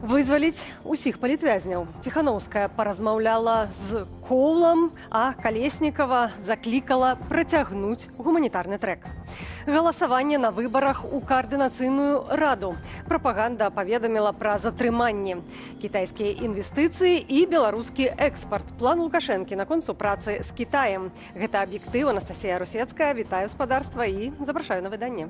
Вызваліць усіх палітвязняў. Ціханоўская паразмаўляла з Коулам, а Калеснікава заклікала працягнуць гуманітарны трэк. Галасаванне на выбарах у каардынацыйную раду. Прапаганда паведаміла пра затрыманне. Кітайскія інвестыцыі і беларускі экспарт. План Лукашэнкі наконт супрацы з Кітаем. Гэта «Аб'ектыў», Анастасія Русецкая. Вітаю, спадарства, і запрашаю на выданне.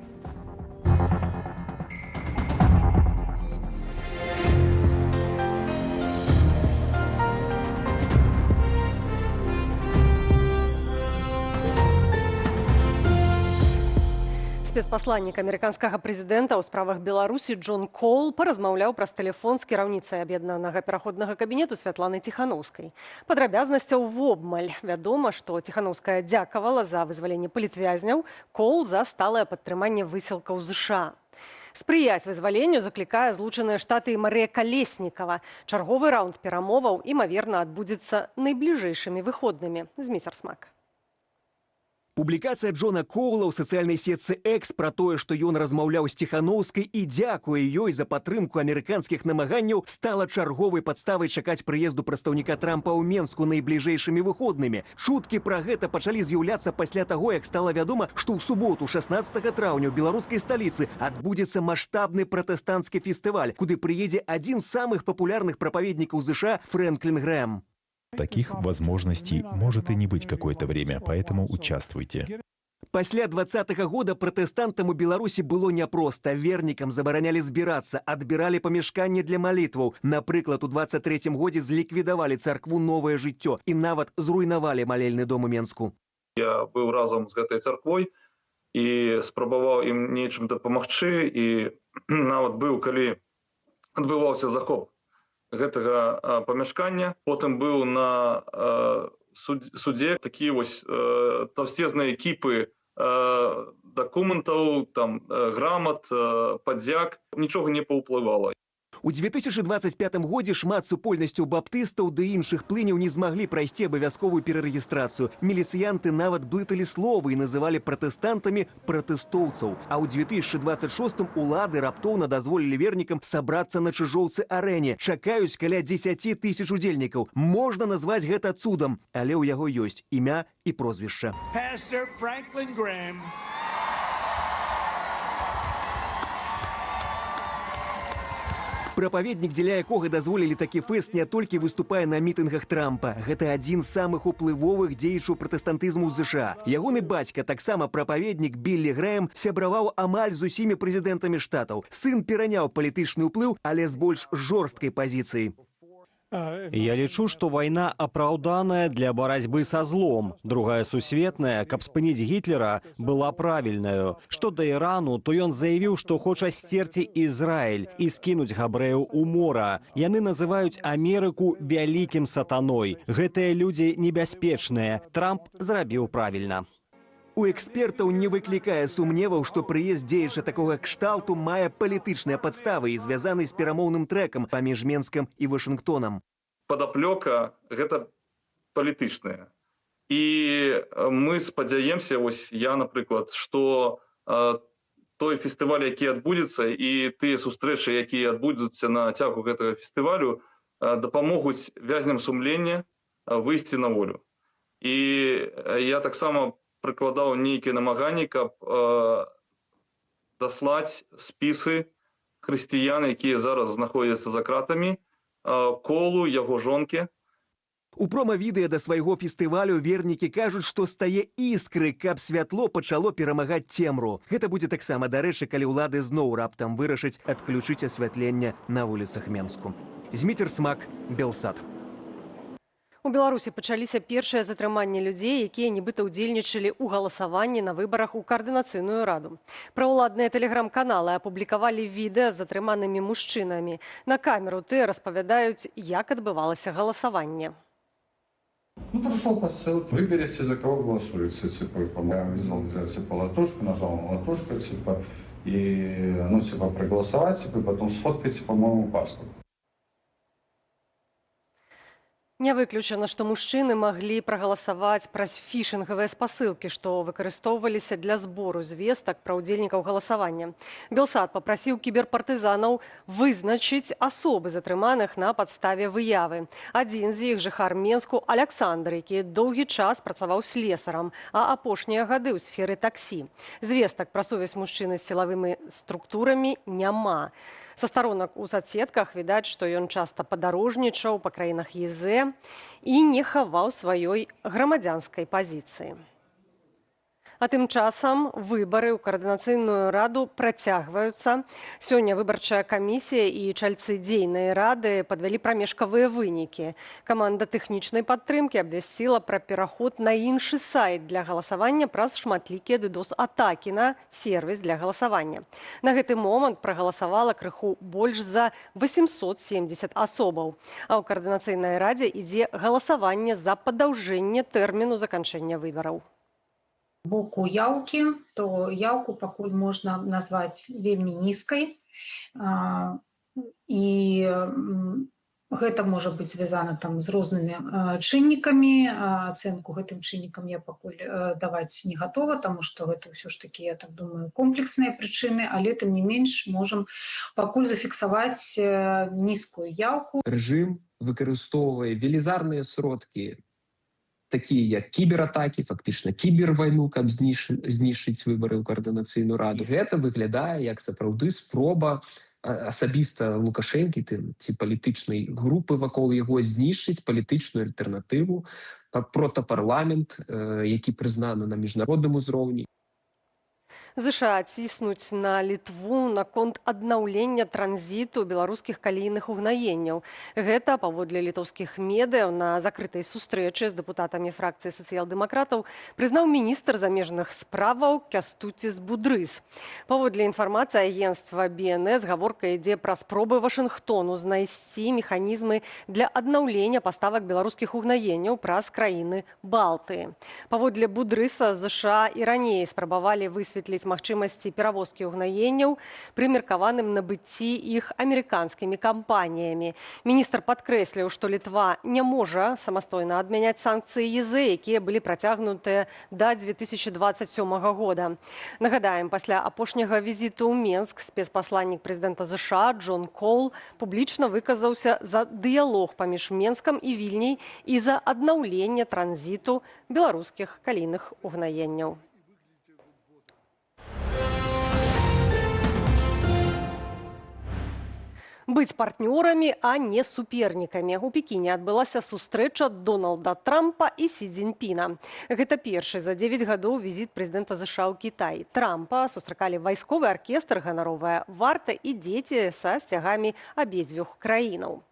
Спецпасланнік амерыканскага прэзідэнта ў справах Беларусі Джон Коул паразмаўляў праз тэлефон з кіраўніцай аб'яднанага пераходнага кабінету Святланай Ціханоўскай. Падрабязнасцяў вобмаль. Вядома, што Ціханоўская дзякавала за вызваленне палітвязняў, Коул за сталае падтрыманне высілкаў ЗША. Спрыяць вызваленню заклікае Злучаныя Штаты і Марыя Калеснікава. Чарговы раунд перамоваў, імаверна, адбудзецца найбліжэйшымі выходнымі. Зміцер Смак. Публікацыя Джона Коула ў сацыяльнай сетцы X пра тое, што ён размаўляў з Ціханоўскай і дзякуе ёй за падтрымку амерыканскіх намаганняў, стала чарговай падставай чакаць прыезду прадстаўніка Трампа ў Менску найбліжэйшымі выходнымі. Чуткі пра гэта пачалі з'яўляцца пасля таго, як стала вядома, што ў суботу 16 траўня ў беларускай сталіцы адбудзецца маштабны пратэстанцкі фестываль, куды прыедзе адзін з самых папулярных прапаведнікаў ЗША Фрэнклін Грэм. Таких возможностей может и не быть какое-то время, поэтому участвуйте. Пасля 20-го года пратэстантам у Беларусі было няпроста. Вернікам забаранялі збірацца, адбіралі памяшканне для малітваў. Напрыклад, у 23-м годзе зліквідавалі царкву «Новае жыццё» і нават зруйнавалі малельны дом у Менску. Я быў разам з гэтай царквой і спрабаваў ім нечым дапамагчы, і нават быў, калі адбываўся захоп гэтага памяшкання. Потым быў на судзе такія вось таўсцезныя кіпы дакументаў, там грамат, падзяк. Нічога не паўплывала. У 2025 годзе шмат супольнасцяў баптыстаў ды іншых плыняў не змаглі прайсці абавязковую перарэгістрацыю. Міліцыянты нават блыталі словы і называлі пратэстантамі пратэстоўцаў. А ў 2026 улады раптоўна дазволілі вернікам сабрацца на Чыжоўцы-арэне. Чакаюць каля 10 тысяч удзельнікаў. Можна назваць гэта цудам, але ў яго ёсць імя і прозвішча. Pastor Franklin Graham. Прапаведнік, дзеля якога дазволілі такі фэст, не толькі выступае на мітынгах Трампа. Гэта адзін з самых уплывовых дзеячаў пратэстантызму ў ЗША. Ягоны бацька, таксама прапаведнік Біллі Грэм, сябраваў амаль з усімі прэзідэнтамі штатаў. Сын пераняў палітычны ўплыў, але з больш жорсткай пазіцыі. Я лічу, што вайна апраўданая для барацьбы са злом. Другая сусветная, каб спыніць Гітлера, была правільнаю. Што да Ірану, то ён заявіў, што хоча сцерці Ізраіль і скінуць габрэяў у мора. Яны называюць Амерыку вялікім сатаной. Гэтыя людзі небяспечныя. Трамп зрабіў правільна. У экспертаў не выклікае сумневаў, што прыезд дзеяча такога кшталту мае палітычныя падставы і звязаны з перамоўным трэкам паміж Менскам і Вашынгтонам. Падаплёка гэта палітычная. І мы спадзяемся, вось я, напрыклад, што той фестываль, які адбудзецца, і тыя сустрэчы, якія адбудуцца на цягу гэтага фестывалю, дапамогуць вязням сумлення выйсці на волю. І я таксама прыкладаў нейкія намаганні, каб даслаць спісы хрысціян, якія зараз знаходзяцца за кратамі, Колу, яго жонкі. У прома-відэа да свайго фестывалю вернікі кажуць, што стае іскры, каб святло пачало перамагаць цемру. Гэта будзе таксама дарэчы, калі ўлады зноў раптам вырашаць адключыць асвятленне на вуліцах Менску. Зміцер Смак, Белсат. У Беларусі пачаліся першыя затрыманні людзей, якія нібыта ўдзельнічалі ў галасаванні на выбарах у каардынацыйную раду. Праўладныя тэлеграм-каналы апублікавалі відэа з затрыманымі мужчынамі. На камеру тыя распавядаюць, як адбывалася галасаванне. Прошел по ссылке. Выберите, за кого голосуете. Типа, я увидел, где, типа, латушку, нажал на латушку, типа, и, ну, типа, проголосовать, типа, и потом сфоткать, типа, моему паспорту. Не выключана, што мужчыны маглі прагаласаваць праз фішынгавыя спасылкі, што выкарыстоўваліся для збору звестак пра ўдзельнікаў галасавання. Белсат папрасіў кіберпартызанаў вызначыць асобы затрыманых на падставе выявы. Адзін з іх — жыхар Менску Аляксандр, які доўгі час працаваў слесарам, а апошнія гады ў сферы таксі. Звестак пра сувязь мужчыны з сілавымі структурамі няма. Са старонак у сацсетках відаць, што ён часта падарожнічаў па краінах ЕЗ і не хаваў сваёй грамадзянскай пазіцыі. А тым часам выбары ў Каардынацыйную раду працягваюцца. Сёння выбарчая камісія і чальцы дзейнай рады падвялі прамежкавыя вынікі. Каманда тэхнічнай падтрымкі абвясціла пра пераход на іншы сайт для галасавання праз шматлікія DDoS-атакі на сервіс для галасавання. На гэты момант прагаласавала крыху больш за 870 асобаў. А ў Каардынацыйнай радзе ідзе галасаванне за падаўжэнне тэрміну заканчэння выбараў. Боку яўкі, то яўку пакуль можна назваць вельмі нізкай. І гэта можа быць звязана там з рознымі чыннікамі. Ацэнку гэтым чыннікам я пакуль даваць не гатова, таму што гэта ўсё ж такі, я так думаю, комплексныя прычыны, але тым не менш можам пакуль зафіксаваць нізкую яўку. Рэжым выкарыстоўвае велізарныя сродкі, такія як кібератакі, фактычна кібервайну, каб знішчыць выбары ў Каардынацыйную раду. Гэта выглядае як сапраўды спроба асабіста Лукашэнкі ці палітычнай групы вакол яго знішчыць палітычную альтэрнатыву, протапарламент, які прызнаны на міжнародным узроўні. ЗША ціснуць на Літву наконт аднаўлення транзіту беларускіх калійных угнаенняў. Гэта, паводле літоўскіх медыяў, на закрытай сустрэчы з дэпутатамі фракцыі сацыял-дэмакратаў прызнаў міністр замежных справаў Кястуціс Будрыс. Паводле інфармацыі агенцтва БНС, гаворка ідзе пра спробы Вашынгтону знайсці механізмы для аднаўлення паставак беларускіх угнаенняў праз краіны Балтыі. Паводле Будрыса, ЗША і раней спрабавалі высветліць магчымасці перавозкі ўгнаенняў пры меркаваным набыцці іх амерыканскімі кампаніямі. Міністр падкрэсліў, што Літва не можа самастойна адмяняць санкцыі ЕЗ, якія былі працягнутыя да 2027 года. Нагадаем, пасля апошняга візіту ў Менск спецпасланнік прэзідэнта ЗША Джон Коул публічна выказаўся за дыялог паміж Менскам і Вільняй і за аднаўленне транзіту беларускіх калійных угнаенняў. Быць партнёрамі, а не супернікамі. У Пекіне адбылася сустрэча Дональда Трампа і Сі Цзіньпіна. Гэта першы за 9 гадоў візіт прэзідэнта ЗША ў Кітай. Трампа сустракалі вайсковы аркестр, ганаровая варта і дзеці са сцягамі абедзвюх краінаў.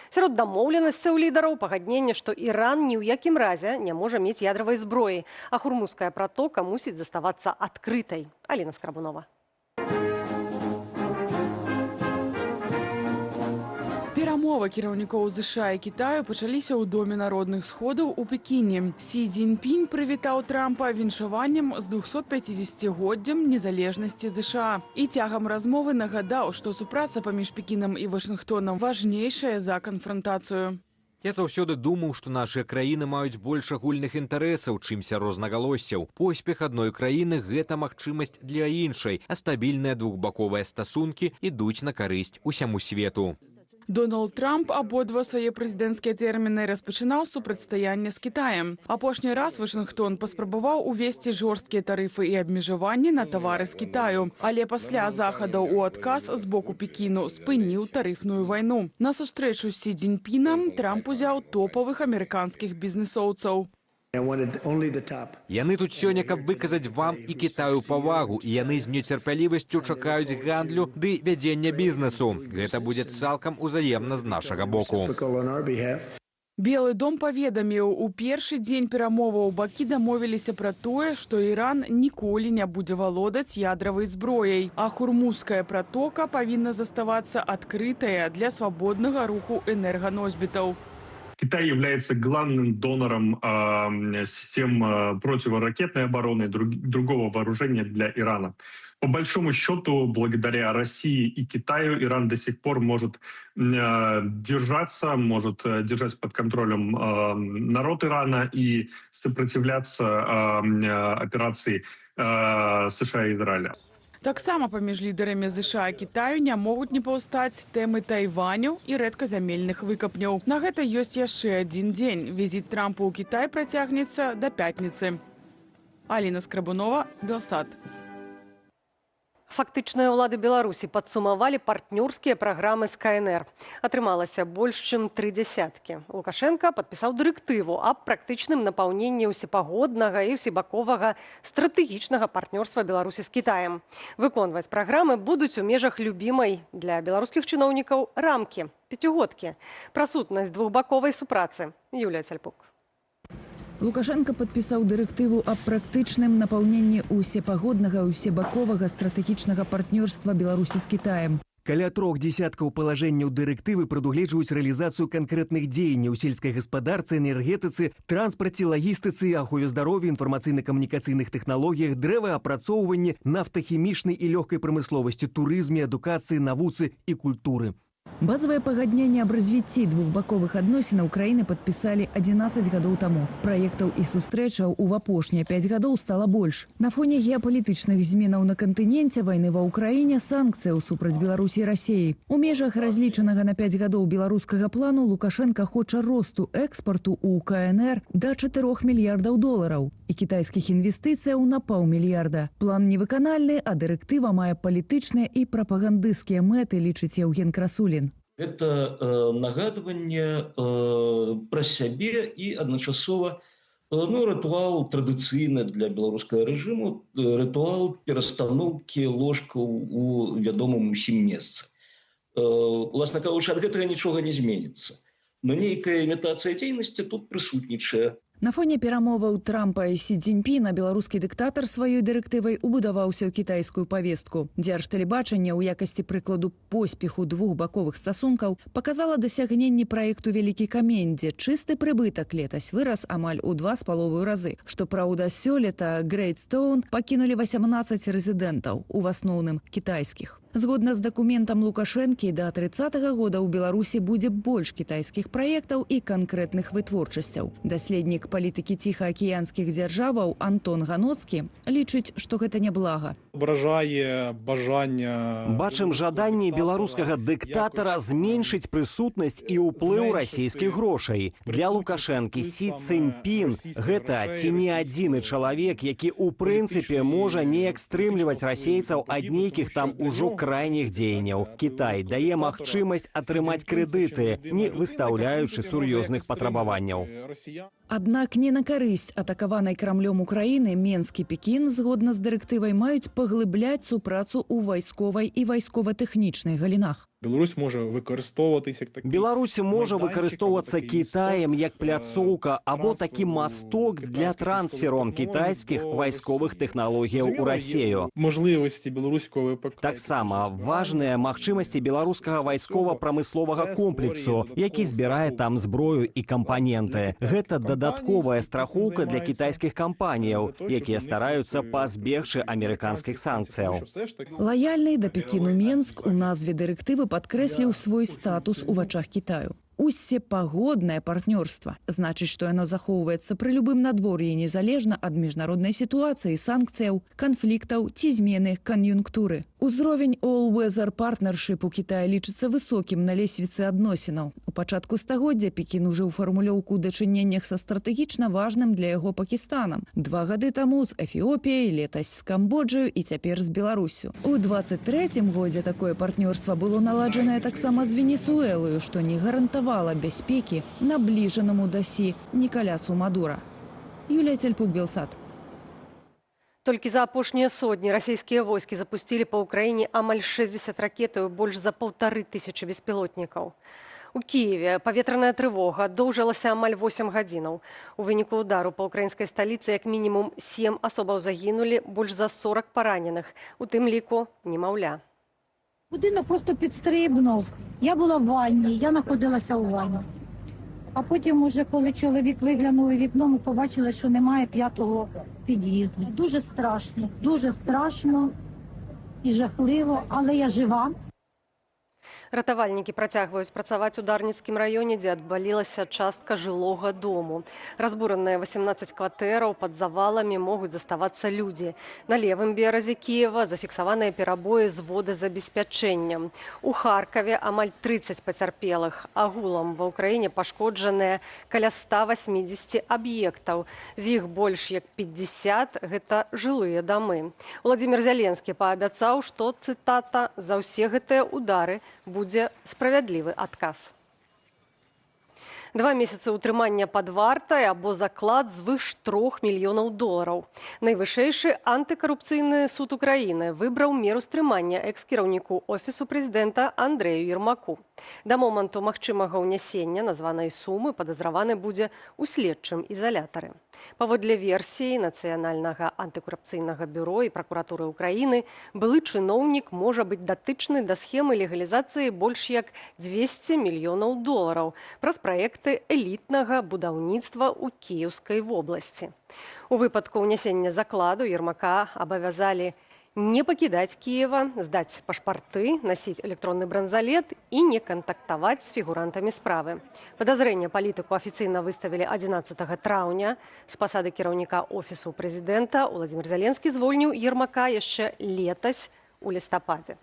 Сярод дамоўленасцяў лідараў пагадненне, што Іран ні ў якім разе не можа мець ядравай зброі, а Хурмузская пратока мусіць заставацца адкрытай. Аліна Скрабунова. Перамовы кіраўнікоў ЗША і Кітаю пачаліся ў Доме народных сходаў у Пекіне. Сі Цзіньпінь прывітаў Трампа віншаваннем з 250-годдзем незалежнасці ЗША. І цягам размовы нагадаў, што супраца паміж Пекінам і Вашынгтонам важнейшая за канфрантацыю. Я заўсёды думаў, што нашыя краіны маюць больш агульных інтарэсаў, чымся рознагалоссяў. Поспех адной краіны — гэта магчымасць для іншай, а стабільныя двухбаковыя стасункі ідуць на карысць усяму свету. Дональд Трамп абодва свае прэзідэнцкія тэрміны распачынаў супрацьстаянне з Кітаем. Апошні раз Вашынгтон паспрабаваў увесці жорсткія тарыфы і абмежаванні на тавары з Кітаю. Але пасля захадаў у адказ з боку Пекіну спыніў тарыфную вайну. На сустрэчу з Сі Цзіньпінам Трамп узяў топавых амерыканскіх бізнесоўцаў. Яны тут сёння, каб выказаць вам і Кітаю павагу, і яны з нецярпялівасцю чакаюць гандлю ды вядзення бізнесу. Гэта будзе цалкам узаемна з нашага боку. Белы дом паведаміў, у першы дзень перамоваў бакі дамовіліся пра тое, што Іран ніколі не будзе валодаць ядравай зброяй, а Хурмузская пратока павінна заставацца адкрытая для свабоднага руху энерганосьбітаў. Китай является главным донором систем противоракетной обороны и другого вооружения для Ирана. По большому счету, благодаря России и Китаю, Иран до сих пор может держаться, может держать под контролем народ Ирана и сопротивляться операции США и Израиля. Таксама паміж лідарамі ЗША і Кітаю не могуць не паўстаць тэмы Тайваню і рэдказямельных выкапняў. На гэта ёсць яшчэ адзін дзень. Візіт Трампа ў Кітай працягнецца да пятніцы. Аліна Скрабунова, Белсат. Фактычныя ўлады Беларусі падсумавалі партнёрскія праграмы з КНР. Атрымалася больш, чым тры дзясяткі. Лукашэнка падпісаў дырэктыву аб практычным напаўненні ўсепагоднага і ўсебаковага стратэгічнага партнёрства Беларусі з Кітаем. Выконваць праграмы будуць у межах любімай для беларускіх чыноўнікаў рамкі пяцігодкі. Пра сутнасць двухбаковай супрацы. Юлія Цальпук. Лукашэнка падпісаў дырэктыву аб практычным напаўненні ўсепагоднага і ўсебаковага стратэгічнага партнёрства Беларусі з Кітаем. Каля трох дзесяткаў палажэнняў дырэктывы прадугледжваюць рэалізацыю канкрэтных дзеянняў у сельскай гаспадарцы, энергетыцы, транспарце, лагістыцы, ахове здароўя, інфармацыйна-камунікацыйных тэхналогіях, дрэваапрацоўванні, нафтахімічнай і лёгкай прамысловасці, турызме, адукацыі, навуцы і культуры. Базавае пагадненне аб развіцці двухбаковых адносінаў краіны падпісалі 11 гадоў таму. Праектаў і сустрэчаў у апошнія 5 гадоў стала больш. На фоне геапалітычных зменаў на кантыненце, вайны ва Ўкраіне, санкцыяў супраць Беларусі і Расеі. У межах разлічанага на 5 гадоў беларускага плану Лукашэнка хоча росту экспарту ў КНР да 4 мільярдаў долараў і кітайскіх інвестыцыяў на паўмільярда. План невыканальны, а дырэктыва мае палітычныя і прапагандысцкія мэты, лічыць Яўген Красулін. Гэта нагадванне пра сябе і адначасова, ну, рытуал традыцыйны для беларускага рэжыму, рытуал перастаноўкі ложкаў у вядомым усім месцы. Уласна кажучы, ад гэтага нічога не зменіцца. Но нейкая імітацыя дзейнасці тут прысутнічае. На фоне перамоваў Трампа і Сі Цзіньпіна беларускі дыктатар сваёй дырэктывай убудаваўся ў кітайскую павестку. Дзяржтэлебачанне ў якасці прыкладу поспеху двухбаковых стасункаў паказала дасягненні праекту «Вялікі камень», дзе чысты прыбытак летась вырас амаль у 2,5 разы. Што праўда, сёлета Грейтстоун пакінулі 18 рэзідэнтаў, у асноўным кітайскіх. Згодна з дакументам Лукашэнкі, да 30-го года ў Беларусі будзе больш кітайскіх праектаў і канкрэтных вытворчасцяў. Даследнік палітыкі ціхаакіянскіх дзяржаваў Антон Ганоцкі лічыць, што гэта няблага. Абражае бажанне. Бачым жаданне беларускага дыктатара зменшыць прысутнасць і ўплыў расійскіх грошай. Для Лукашэнкі Сі Цзіньпін гэта ці не адзіны чалавек, які ў прынцыпе можа неяк стрымліваць расейцаў ад нейкіх там ужо крайніх дзеянняў. Кітай дае магчымасць атрымаць крэдыты, не выстаўляючы сур'ёзных патрабаванняў. Аднак не на карысць атакаванай Крамлём Украіны Менск і Пекін, згодна з дырэктывай, маюць паглыбляць супрацу ў вайсковай і вайскова-тэхнічнай галінах. Беларусь можа выкарыстоўватися як такі Беларусь можа выкарыстоўвацца Кітаем як пляцоўка або такі масток для трансферу кітайскіх вайсковых тэхналогіяў у Расею. Можливості беларуського ВПК. Таксама важныя магчымасці беларускага вайскова-прамысловага комплексу, які збірае там зброю і кампаненты. Гэта дадатковая страхоўка для кітайскіх кампаніяў, якія стараюцца пазбегчы амерыканскіх санкцыяў. Лаяльны да Пекіну Менск у назве дырэктывы падкрэсліў свой статус у вачах Кітаю. Усепагоднае партнёрства. Значыць, што яно захоўваецца пры любым надвор'і незалежна ад міжнароднай сітуацыі, санкцыяў, канфліктаў ці змены кан'юнктуры. Узровень All-Weather Partnership у Кітаі лічыцца высокім на лесвіцы адносінаў. У пачатку стагоддзя Пекін ужыў фармулёўку ў дачыненнях са стратэгічна важным для яго Пакістанам. 2 гады таму з Эфіопіяй, летась з Камбоджаю і цяпер з Беларуссю. У 23-м годзе такое партнёрства было наладжанае таксама з Венесуэлаю, што не гарантавала бяспекі набліжанаму да Сі Нікалясу Мадура. Юлія Цельпук, Белсат. Толькі за апошнія сотні расійскія войскі запусцілі па Украіне амаль 60 ракет і больш за 1500 беспілотнікаў. У Кіеве паветраная трывога доўжылася амаль 8 гадзінаў. У выніку удару па украінскай сталіцы як мінімум 7 асобаў загінулі, больш за 40 параненых, у тым ліку немаўля. Будинок просто підстрибнув. Я була в ванні, я знаходилася у ванні. А потім уже, коли чоловік виглянув у вікно, ми побачили, що немає 5-го під'їзду. Дуже страшно, дуже страшно. і жахливо, але я жива. Ратавальнікі працягваюць працаваць у Дарніцкім раёне, дзе адвалілася частка жылога дому. Разбураныя 18 кватэраў, пад заваламі могуць заставацца людзі. На левым беразе Кіева зафіксаваныя перабоі з водазабеспячэннем. У Харкаве амаль 30 пацярпелых. Агулам ва Ўкраіне пашкоджаныя каля 180 аб'ектаў. З іх больш як 50 гэта жылыя дамы. Уладзімір Зяленскі паабяцаў, што, цытата, «за ўсе гэтыя удары будзе справядлівы адказ». 2 месяцы ўтрымання пад вартай або заклад звыш 3 мільёнаў долараў. Найвышэйшы антыкарупцыйны суд Украіны выбраў меру стрымання экс-кіраўніку Офісу прэзідэнта Андрэю Ермаку. Да моманту магчымага ўнясення названай сумы падазраваны будзе ў следчым ізалятары. Паводле версіі Нацыянальнага антыкарупцыйнага бюро і пракуратуры Украіны, былы чыноўнік можа быць датычны да схемы легалізацыі больш як 200 мільёнаў долараў праз праекты элітнага будаўніцтва ў Кіеўскай вобласці. У выпадку ўнясення закладу Ермака абавязалі не пакідаць Кіева, здаць пашпарты, насіць электронны бранзалет і не кантактаваць з фігурантамі справы. Падазрэнне палітыку афіцыйна выставілі 11 траўня. З пасады кіраўніка Офісу прэзідэнта Уладзімір Зяленскі звольніў Ермака яшчэ летась у лістападзе.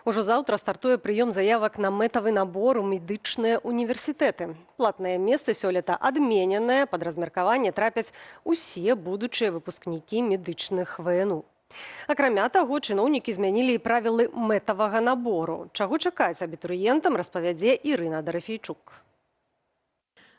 Ужо заўтра стартуе прыём заявак на мэтавы набор у медычныя універсітэты. Платныя месцы сёлета адмененыя, пад размеркаванне трапяць усе будучыя выпускнікі медычных ВНУ. Акрамя таго, чыноўнікі змянілі і правілы мэтавага набору. Чаго чакаць абітурыентам, распавядзе Ірына Дарафейчук.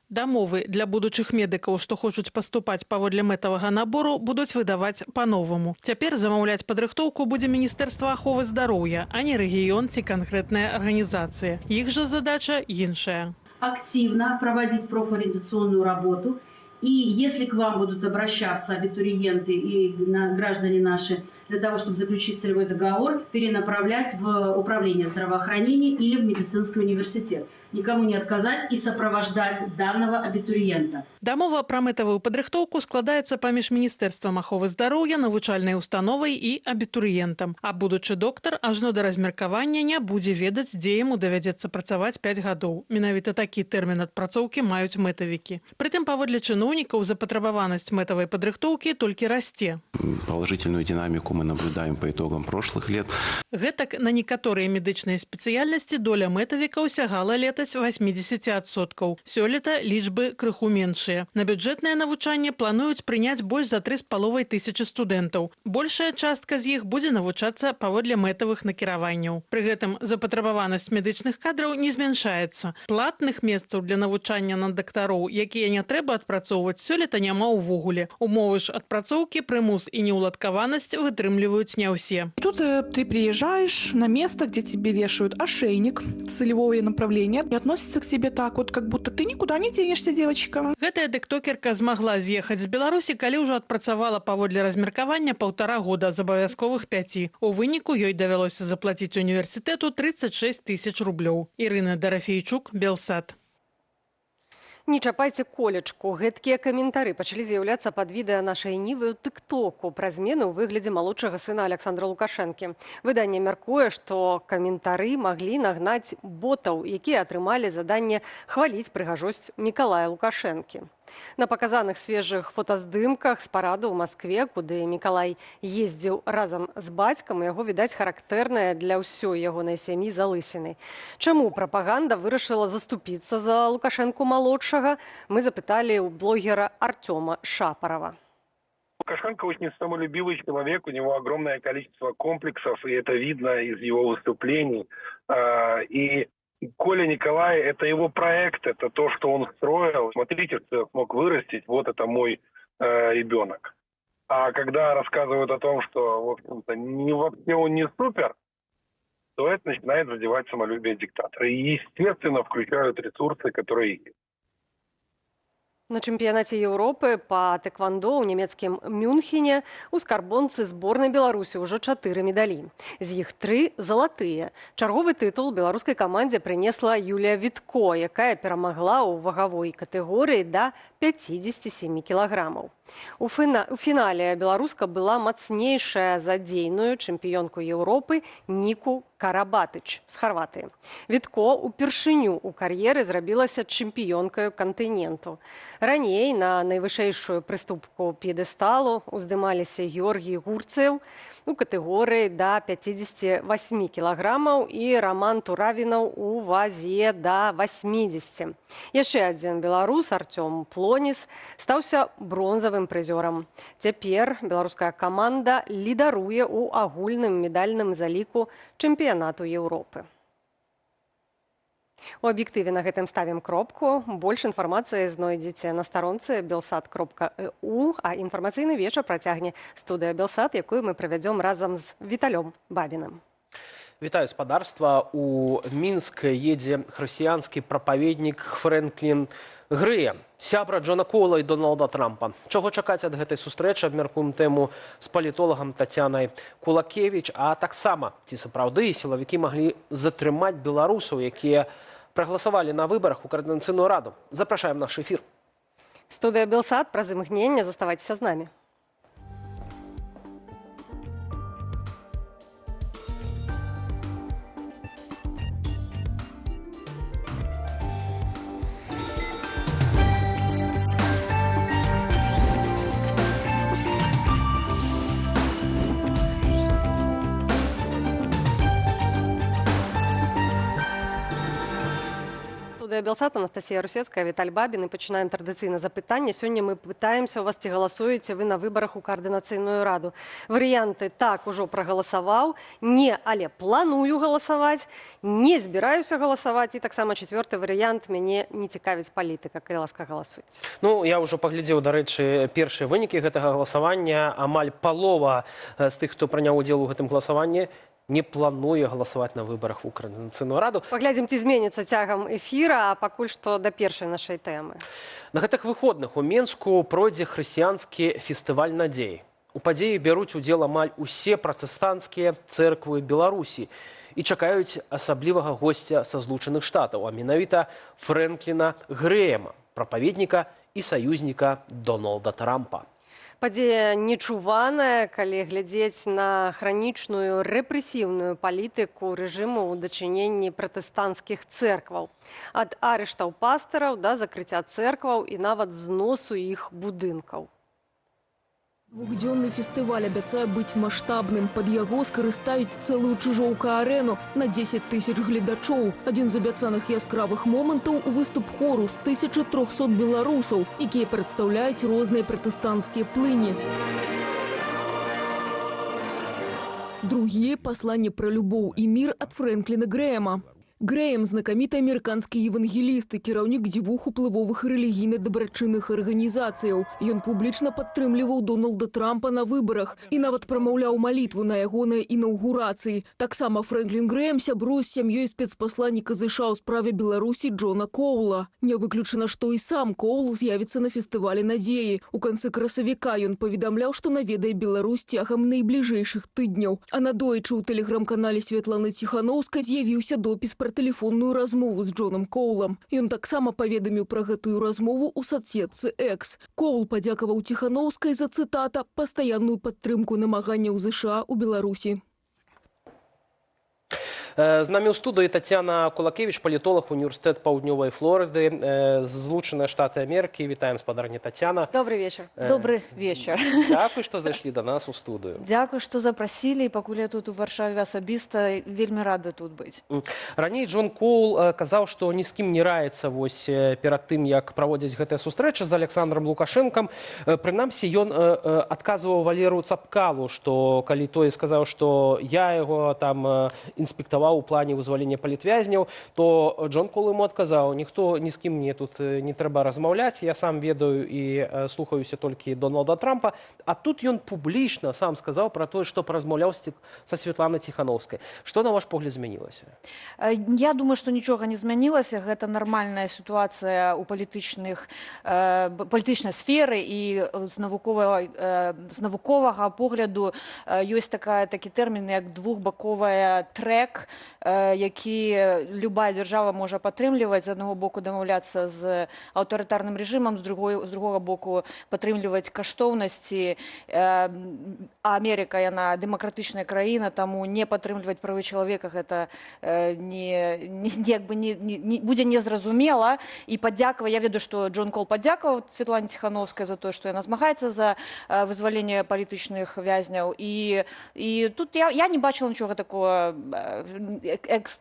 Дамовы для будучых медыкаў, што хочуць паступаць паводле мэтавага набору, будуць выдаваць па-новаму. Цяпер замаўляць падрыхтоўку будзе Міністэрства аховы здароўя, а не рэгіён ці канкрэтная арганізацыя. Іх жа задача іншая. Активно проводить профориентационную работу. И если к вам будут обращаться абитуриенты и граждане наши для того, чтобы заключить целевой договор, перенаправлять в управление здравоохранения или в медицинский университет. Никому не отказать и сопровождать данного абитуриента. Дамова пра мэтавую падрыхтоўку складаецца паміж Міністэрствам аховы здароўя, навучальнай установай і абітурыентам. А будучы доктар ажно да размеркавання не будзе ведаць, дзе яму давядзецца працаваць 5 гадоў. Менавіта такі тэрмін адпрацоўкі маюць мэтавікі. Прытым, паводле чыноўнікаў, запатрабаванасць мэтавай падрыхтоўкі толькі расце. Положительную динамику мы наблюдаем по итогам прошлых лет. Гэтак, на некаторыя медычныя спецыяльнасці доля мэтавікаў сягала летась 80%. Сёлета лічбы крыху меншыя. На бюджэтнае навучанне плануюць прыняць больш за 3,5 тысячы студэнтаў. Большая частка з іх будзе навучацца паводле мэтавых накіраванняў. Пры гэтым запатрабаванасць медычных кадраў не змяншаецца. Платных месцаў для навучання на дактароў, якія не трэба адпрацоўваць, сёлета няма ўвогуле. Умовы ж адпрацоўкі, прымус і неўладкаванасць вытрымліваюць не ўсе. Тут ты приезжаешь на место, где тебе вешают ошейник, целевое направление, и относятся к себе так вот, как будто ты никуда не денешься, девочка. Гэтая тыктокерка змагла з'ехаць з Беларусі, калі ўжо адпрацавала паводле размеркавання 1,5 года з абавязковых 5. У выніку ёй давялося заплаціць універсітэту 36 тысяч рублёў. Ірына Дарафейчук, Белсат. Не чапайце Колечку. Гэткія каментары пачалі з'яўляцца пад відэа нашай Нівы ў тыктоку пра змены ў выглядзе малодшага сына Аляксандра Лукашэнкі. Выданне мяркуе, што каментары маглі нагнаць ботаў, якія атрымалі заданне хваліць прыгажосць Мікалая Лукашэнкі. На паказаных свежых фотаздымках з параду ў Маскве, куды Мікалай ездзіў разам з бацькам, яго, відаць, характэрная для ўсёй ягонай сям'і залысіны. Чаму прапаганда вырашыла заступіцца за Лукашэнку малодшага, мы запыталі ў блогера Артёма Шапарова. Лукашенко очень самолюбивый человек, у него огромное количество комплексов, и это видно из его выступлений. И Коля Николай – это его проект, это то, что он строил. Смотрите, что я смог вырастить, вот это мой ребенок. А когда рассказывают о том, что, в общем-то, вообще он не супер, то это начинает задевать самолюбие диктатора. И, естественно, включают ресурсы, которые есть. На чэмпіянаце Еўропы па тэквандо ў нямецкім Мюнхене у скарбонцы зборнай Беларусі ўжо 4 медалі. З іх 3 залатыя. Чарговы тытул беларускай камандзе прынесла Юлія Вітко, якая перамагла ў вагавой катэгорыі да 57 кілаграмаў. У фінале беларуска была мацнейшая за дзейную чэмпіёнку Еўропы Ніку Карабатыч з Харватыі. Вітко упершыню ў кар'еры зрабілася чэмпіёнкаю кантыненту. Раней на найвышэйшую прыступку п'едэсталу уздымаліся Георгій Гурцеў у катэгорыі да 58 кілаграмаў і Раман Туравінаў у вазе да 80. Яшчэ адзін беларус, Арцём Плоніс, стаўся бронзавым прызёрам. Цяпер беларуская каманда лідаруе ў агульным медальным заліку чэмпіянату Еўропы. У аб'ектыве на гэтым ставім кропку. Больш інфармацыі знойдзеце на старонцы belsat.eu, а інфармацыйны вечар працягне студыя Белсат, якую мы правядзём разам з Віталём Бабіным. Вітаю, спадарства. У Мінск едзе хрысціянскі прапаведнік Фрэнклін Грэем, сябра Джона Коула і Дональда Трампа. Чаго чакаць ад гэтай сустрэчы, абмяркуем тэму з палітолагам Тацянай Кулакевіч, а таксама, ці сапраўды сілавікі маглі затрымаць беларусаў, якія прагаласавалі на выбарах у Каардынацыйную раду. Запрашаем наш эфір. Студыя Белсат, праз імгненне, заставайцеся з намі. Белсат, Анастасія Русецкая, Віталь Бабін. І пачынаем традыцыйна запытанне. Сёння мы пытаемся у вас, ці галасуеце вы на выбарах у Каардынацыйную раду. Варыянты: так, ужо прагаласаваў, не, але планую галасаваць, не збіраюся галасаваць. І таксама чацвёрты варыянт: мяне не цікавіць палітыка. Калі ласка, галасуйце. Ну, я ўжо паглядзеў, дарэчы, першыя вынікі гэтага галасавання. Амаль палова з тых, хто прыняў удзел у гэтым галасаванні, не плануе галасаваць на выбарах у Каардынацыйную раду. Паглядзім, ці зменіцца цягам эфіра, а пакуль што да першай нашай тэмы. На гэтых выходных у Менску пройдзе хрысціянскі фестываль надзеі. У падзеі бяруць удзел амаль усе пратэстанцкія цэрквы Беларусі і чакаюць асаблівага госця са Злучаных Штатаў, а менавіта Фрэнкліна Грэема, прапаведніка і саюзніка Дональда Трампа. Падзея нечуваная, калі глядзець на хранічную рэпрэсіўную палітыку рэжыму ў дачыненні пратэстанцкіх цэркваў. Ад арыштаў пастараў да закрыцця цэркваў і нават зносу іх будынкаў. Двухдзённы фестываль абяцае быць маштабным. Пад яго скарыстаюць цэлую Чыжоўка-арэну на 10 тысяч гледачоў. Адзін з абяцаных яскравых момантаў – выступ хору з 1300 беларусаў, якія прадстаўляюць розныя пратэстанцкія плыні. Другія – пасланне пра любоў і мір ад Фрэнкліна Грэема. Грэем – знакаміты амерыканскі евангеліст і кіраўнік дзвюх уплывовых рэлігійна-дабрачынных арганізацыяў. Ён публічна падтрымліваў Дональда Трампа на выбарах і нават прамаўляў малітву на ягонай інаўгурацыі. Таксама Фрэнклін Грэем сябруе з сям'ёй спецпасланніка ЗША ў справе Беларусі Джона Коула. Не выключана, што і сам Коул з'явіцца на фестывалі надзеі. У канцы красавіка ён паведамляў, што наведае Беларусь цягам найбліжэйшых тыдняў. А надоечы ў тэлеграм-канале Святланы Ціханоўскай з'явіўся допіс пра тэлефонную размову з Джонам Коулам. Ён таксама паведаміў пра гэтую размову ў сацсетцы X. Коул падзякаваў Ціханоўскай за, цытата, «пастаянную падтрымку намаганняў ЗША ў Беларусі». З намі ў студыі Тацяна Кулакевіч, палітолаг, універсітэт Паўднёвай Флорыды, Злучаныя Штаты Амерыкі. Вітаем, спадарня Тацяна. Добрый вечар. Добрый вечар. Дзякуй, што зайшлі да нас у студыю. Дзякуй, што запрасілі. Пакуль я тут у Варшаве асабіста, вельмі рада тут быць. Раней Джон Коул казаў, што ні з кім не раіцца вось перад тым, як праводзіць гэтыя сустрэчы з Александром Лукашэнкам. Прынамсі, ён адказваў Валеру Цапкалу, што калі той сказаў, што я яго там інспектаваў патрабаваў у плане вызвалення палітвязняў, то Джон Кол ему адказаў: «Ніхто ні з кім мне тут не трэба размаўляць, я сам ведаю і слухаюся толькі Дональда Трампа». А тут ён публічна сам сказаў пра тое, што паразмаўляў са Святланай Ціханоўскай. Што, на ваш погляд, змянілася? Я думаю, што нічога не змянілася. Гэта нармальная сітуацыя ў палітычнай сферы, і з навуковага погляду ёсць такі тэрмін, як двухбаковая трэк, які любая дзяржава можа падтрымліваць: з аднаго боку, дамаўляцца з аўтарытарным рэжымам, з другога боку, падтрымліваць каштоўнасці. Амерыка, яна дэмакратычная краіна, таму не падтрымліваць правы чалавека гэта не, як бы не будзе незразумела. І падзякава, я ведаю, што Джон Кол падзякаваў Светлане Ціхановскай за тое, што яна змагаецца за вызваленне палітычных вязняў. І тут я не бачыла нічога такого,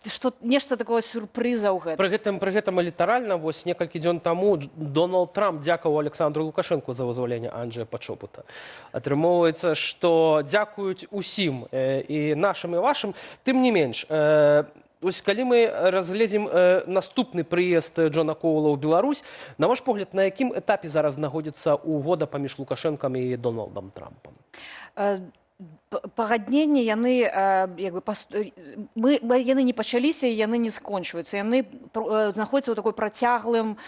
што нешта такого сюрпрыза ў гэтым. Пры гэтым літаральна вось некалькі дзён таму Дональд Трамп дзякаваў Александру Лукашэнку за вызваленне Анджея Пачобута. Атрымоўваецца, што дзякуюць усім, і нашым, і вашым. Тым не менш, ось калі мы разгледзім наступны прыезд Джона Коула ў Беларусь, на ваш погляд, на якім этапе зараз знаходзіцца угода паміж Лукашэнкам і Дональдам Трампам? Пагадненні, яны як бы яны не пачаліся і яны не скончваюцца, яны знаходзяцца ў такой працяглым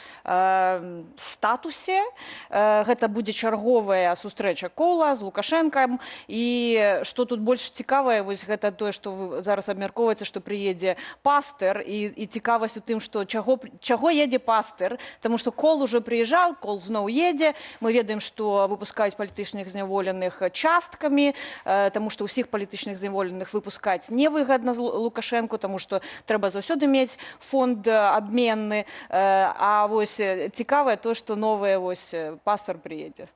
статусе. Гэта будзе чарговая сустрэча Кола з Лукашэнкам. І што тут больш цікавае, вось гэта тое, што вы зараз абмяркоўваеце, што прыедзе пастыр, і цікавасць у тым, што чаго едзе пастыр, таму што Кол уже прыязджаў, Кол зноў едзе. Мы ведаем, што выпускаюць палітычных зняволеных часткамі, таму што ўсіх палітычных зняволеных выпускаць невыгадна Лукашэнку, таму што трэба заўсёды мець фонд абменны. А вось цікавае то, што новыя вось пастар прыедзе.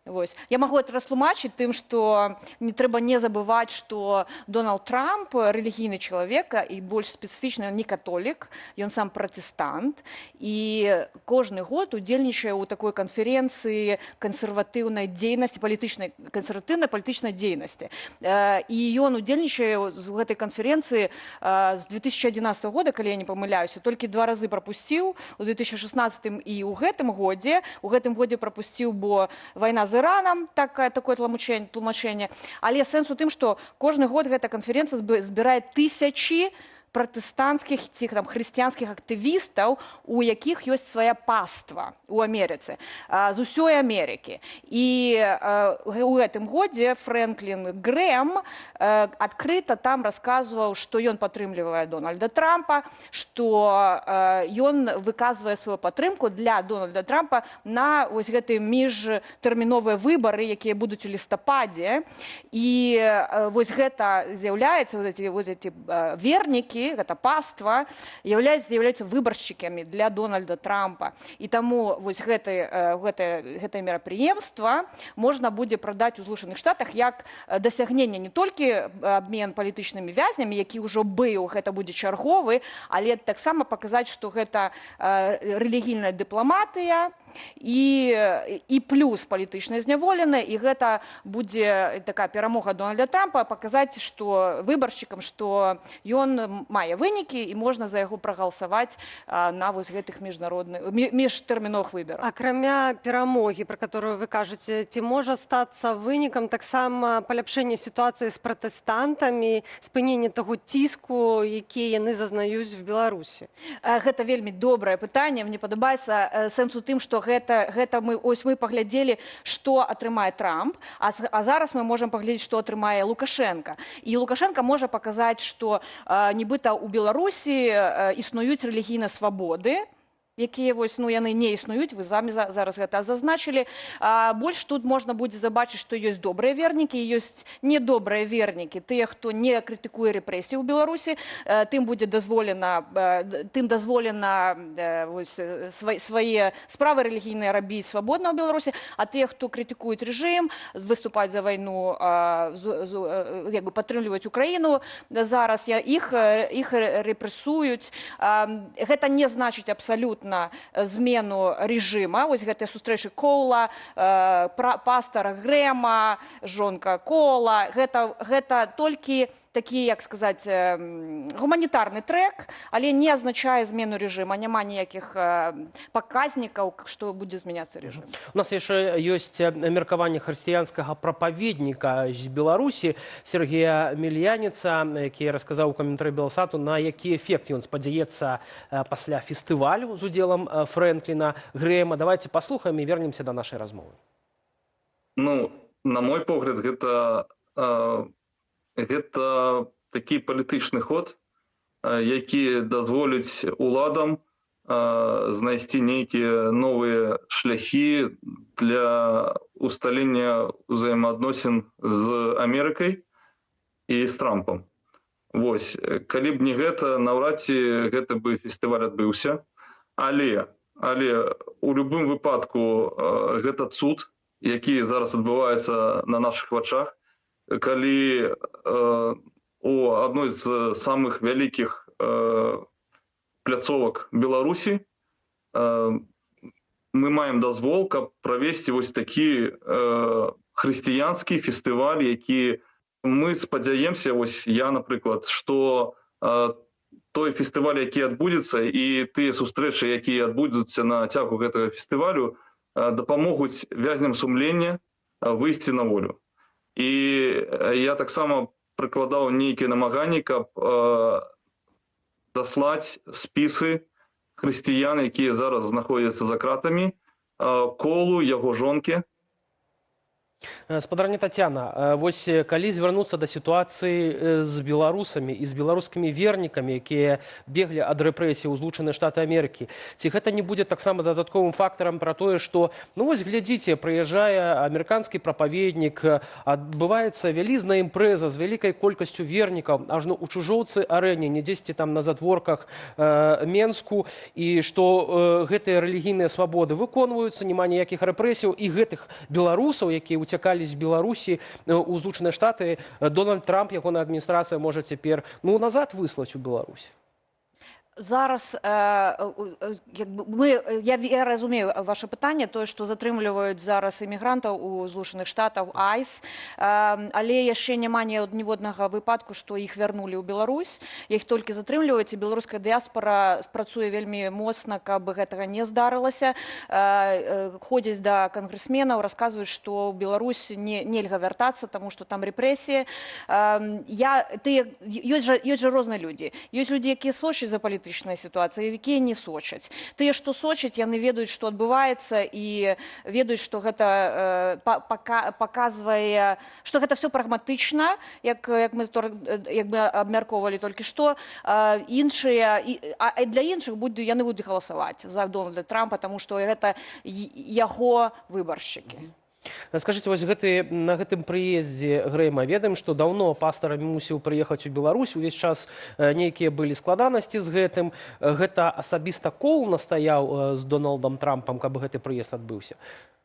Вось. Я магу это растлумачыць тым, што не трэба не забываць, што Дональд Трамп рэлігійны чалавек, і больш спецыфічна не католік, ён сам пратэстант і кожны год удзельнічае ў такой канферэнцыі кансерватыўнай дзейнасці, палітычнай, кансерватыўнай палітычнай дзейнасці. І ён удзельнічае з гэтай канферэнцыі з 2011 года, калі я не памыляюся, толькі два разы прапусціў, у 2016 і ў гэтым годзе. У гэтым годзе прапусціў, бо вайна з Іранам, такое тлумачэнне. Але сэнс у тым, што кожны год гэта канферэнцыя збірае тысячы пратэстанцкіх ці там хрысціянскіх актывістаў, у якіх ёсць свая паства у Амерыцы, з усёй Амерыкі. І у гэтым годзе Фрэнклін Грэм адкрыта там расказваў, што ён падтрымлівае Дональда Трампа, што ён выказвае сваю падтрымку для Дональда Трампа на вось гэты міжтэрміновыя выбары, якія будуць у лістападзе. І вось гэта з'яўляецца, вот эти вернікі, гэта паства з'яўляюцца выбаршчыкамі для Дональда Трампа. І таму вось гэтае мерапрыемства можна будзе прадаць у Злучаных Штатах як дасягненне не толькі абмен палітычнымі вязнямі, які ўжо быў, гэта будзе чарговы, але таксама паказаць, што гэта рэлігійная дыпламатыя і плюс палітычныя зняволеныя, і гэта будзе такая перамога Дональда Трампа, паказаць, што выбаршчыкам, што ён мае вынікі і можна за яго прагаласаваць на вось гэтых міжнародных міжтэрміновых выбарах. Акрамя перамогі, пра которую вы кажаце, ці можа стацца вынікам таксама паляпшэнне сітуацыі з пратэстантамі, спыненне таго ціску, які яны зазнаюць в Беларусі? Гэта вельмі добрае пытанне, мне падабаецца. Сэнс у тым, што гэта мы ось мы паглядзелі, што атрымае Трамп, а зараз мы можам паглядзець, што атрымае Лукашэнка. І Лукашэнка можа паказаць, што нібыта ў Беларусі існуюць рэлігійныя свабоды, якія вось, ну, яны не існуюць, вы самі зараз гэта зазначылі. Больш тут можна будзе забачыць, што ёсць добрыя вернікі і ёсць недобрыя вернікі, тыя, хто не крытыкуе рэпрэсіі ў Беларусі, тым будзе дазволена, тым дазволена вось, свае справы рэлігійныя рабіць свабодна ў Беларусі, а тыя, хто крытыкуюць рэжым, выступаюць за вайну, як бы падтрымліваюць Украіну зараз, іх рэпрэсуюць. Гэта не значыць абсалютна змену рэжыма. Вось гэтыя сустрэчы Кола, пастара Грэма, жонка Кола, гэта толькі такі, як сказаць, гуманітарны трэк, але не азначае змену рэжыма, няма ніякіх паказнікаў, што будзе змяняцца рэжым. У нас яшчэ ёсць меркаванне хрысціянскага прапаведніка з Беларусі Сергея Мельяніца, які расказаў у каментары Белсату, на які эфект ён спадзяецца пасля фестывалю з удзелам Фрэнкліна Грэма. Давайте паслухаем і вернемся да нашай размовы. Ну, на мой погляд, гэта такі палітычны ход, які дазволіць уладам знайсці нейкія новыя шляхі для усталення ўзаемаадносін з Амерыкай і з Трампам. Вось, калі б не гэта, наўрад ці гэты бы фестываль адбыўся. Але у любым выпадку гэта цуд, які зараз адбываецца на нашых вачах, калі у адной з самых вялікіх пляцовак Беларусі мы маем дазвол, каб правесці вось такі хрысціянскі фестываль, які мы спадзяемся, вось я, напрыклад, што той фестываль, які адбудзецца, і тыя сустрэчы, якія адбудуцца на цягу гэтага фестывалю, дапамогуць вязням сумлення выйсці на волю. І я таксама прыкладаў нейкія намаганні, каб даслаць спісы хрысціян, якія зараз знаходзяцца за кратамі, Колу, яго жонкі. Спадарня Тацяна, вось калі звярнуцца да сітуацыі з беларусамі і з беларускімі вернікамі, якія беглі ад рэпрэсій у Злучаныя Штаты Амерыкі, ці гэта не будзе таксама дадатковым фактарам пра тое, што, ну вось глядзіце, прыязджае амерыканскі прапаведнік, адбываецца вялізная імпрэза з вялікай колькасцю вернікаў, ажно ў чужоўцы арэне, не дзесьці там на задворках Менску, і што гэтыя рэлігійныя свабоды выконваюцца, няма ніякіх рэпрэсіяў, і гэтых беларусаў, якія уцякалі з Беларусі ў Злучаныя Штаты, Дональд Трамп, ягоная адміністрацыя можа цяпер, ну, назад выслаць у Беларусь. Зараз я разумею ваше пытанне, тое, што затрымліваюць зараз імігрантаў у Злучаных Штатах ICE, але яшчэ няма ніводнага выпадку, што іх вярнулі ў Беларусь, іх толькі затрымліваюць, і беларуская дыяспора спрацуе вельмі моцна, каб гэтага не здарылася. Ходзяць да кангрэсменаў, расказваюць, што ў Беларусь нельга вяртацца, таму што там рэпрэсіі. Ёсць жа розныя людзі. Ёсць людзі, якія сочаць за палітычнай сітуацыі, якія не сочаць. Тыя, што сочаць, яны ведаюць, што адбываецца, і ведаюць, што гэта паказвае, што гэта всё прагматычна, як мы абмяркоўвалі толькі што. Іншыя, а для іншых яны будуць галасаваць за Дональда Трампа, таму што гэта яго выбаршчыкі. Скажыце, вось на гэтым прыездзе Грэма ведаем, што даўно пастар мусіў прыехаць у Беларусь, увесь час нейкія былі складанасці з гэтым. Гэта асабіста Кол настаяў з Дональдам Трампам, каб гэты прыезд адбыўся?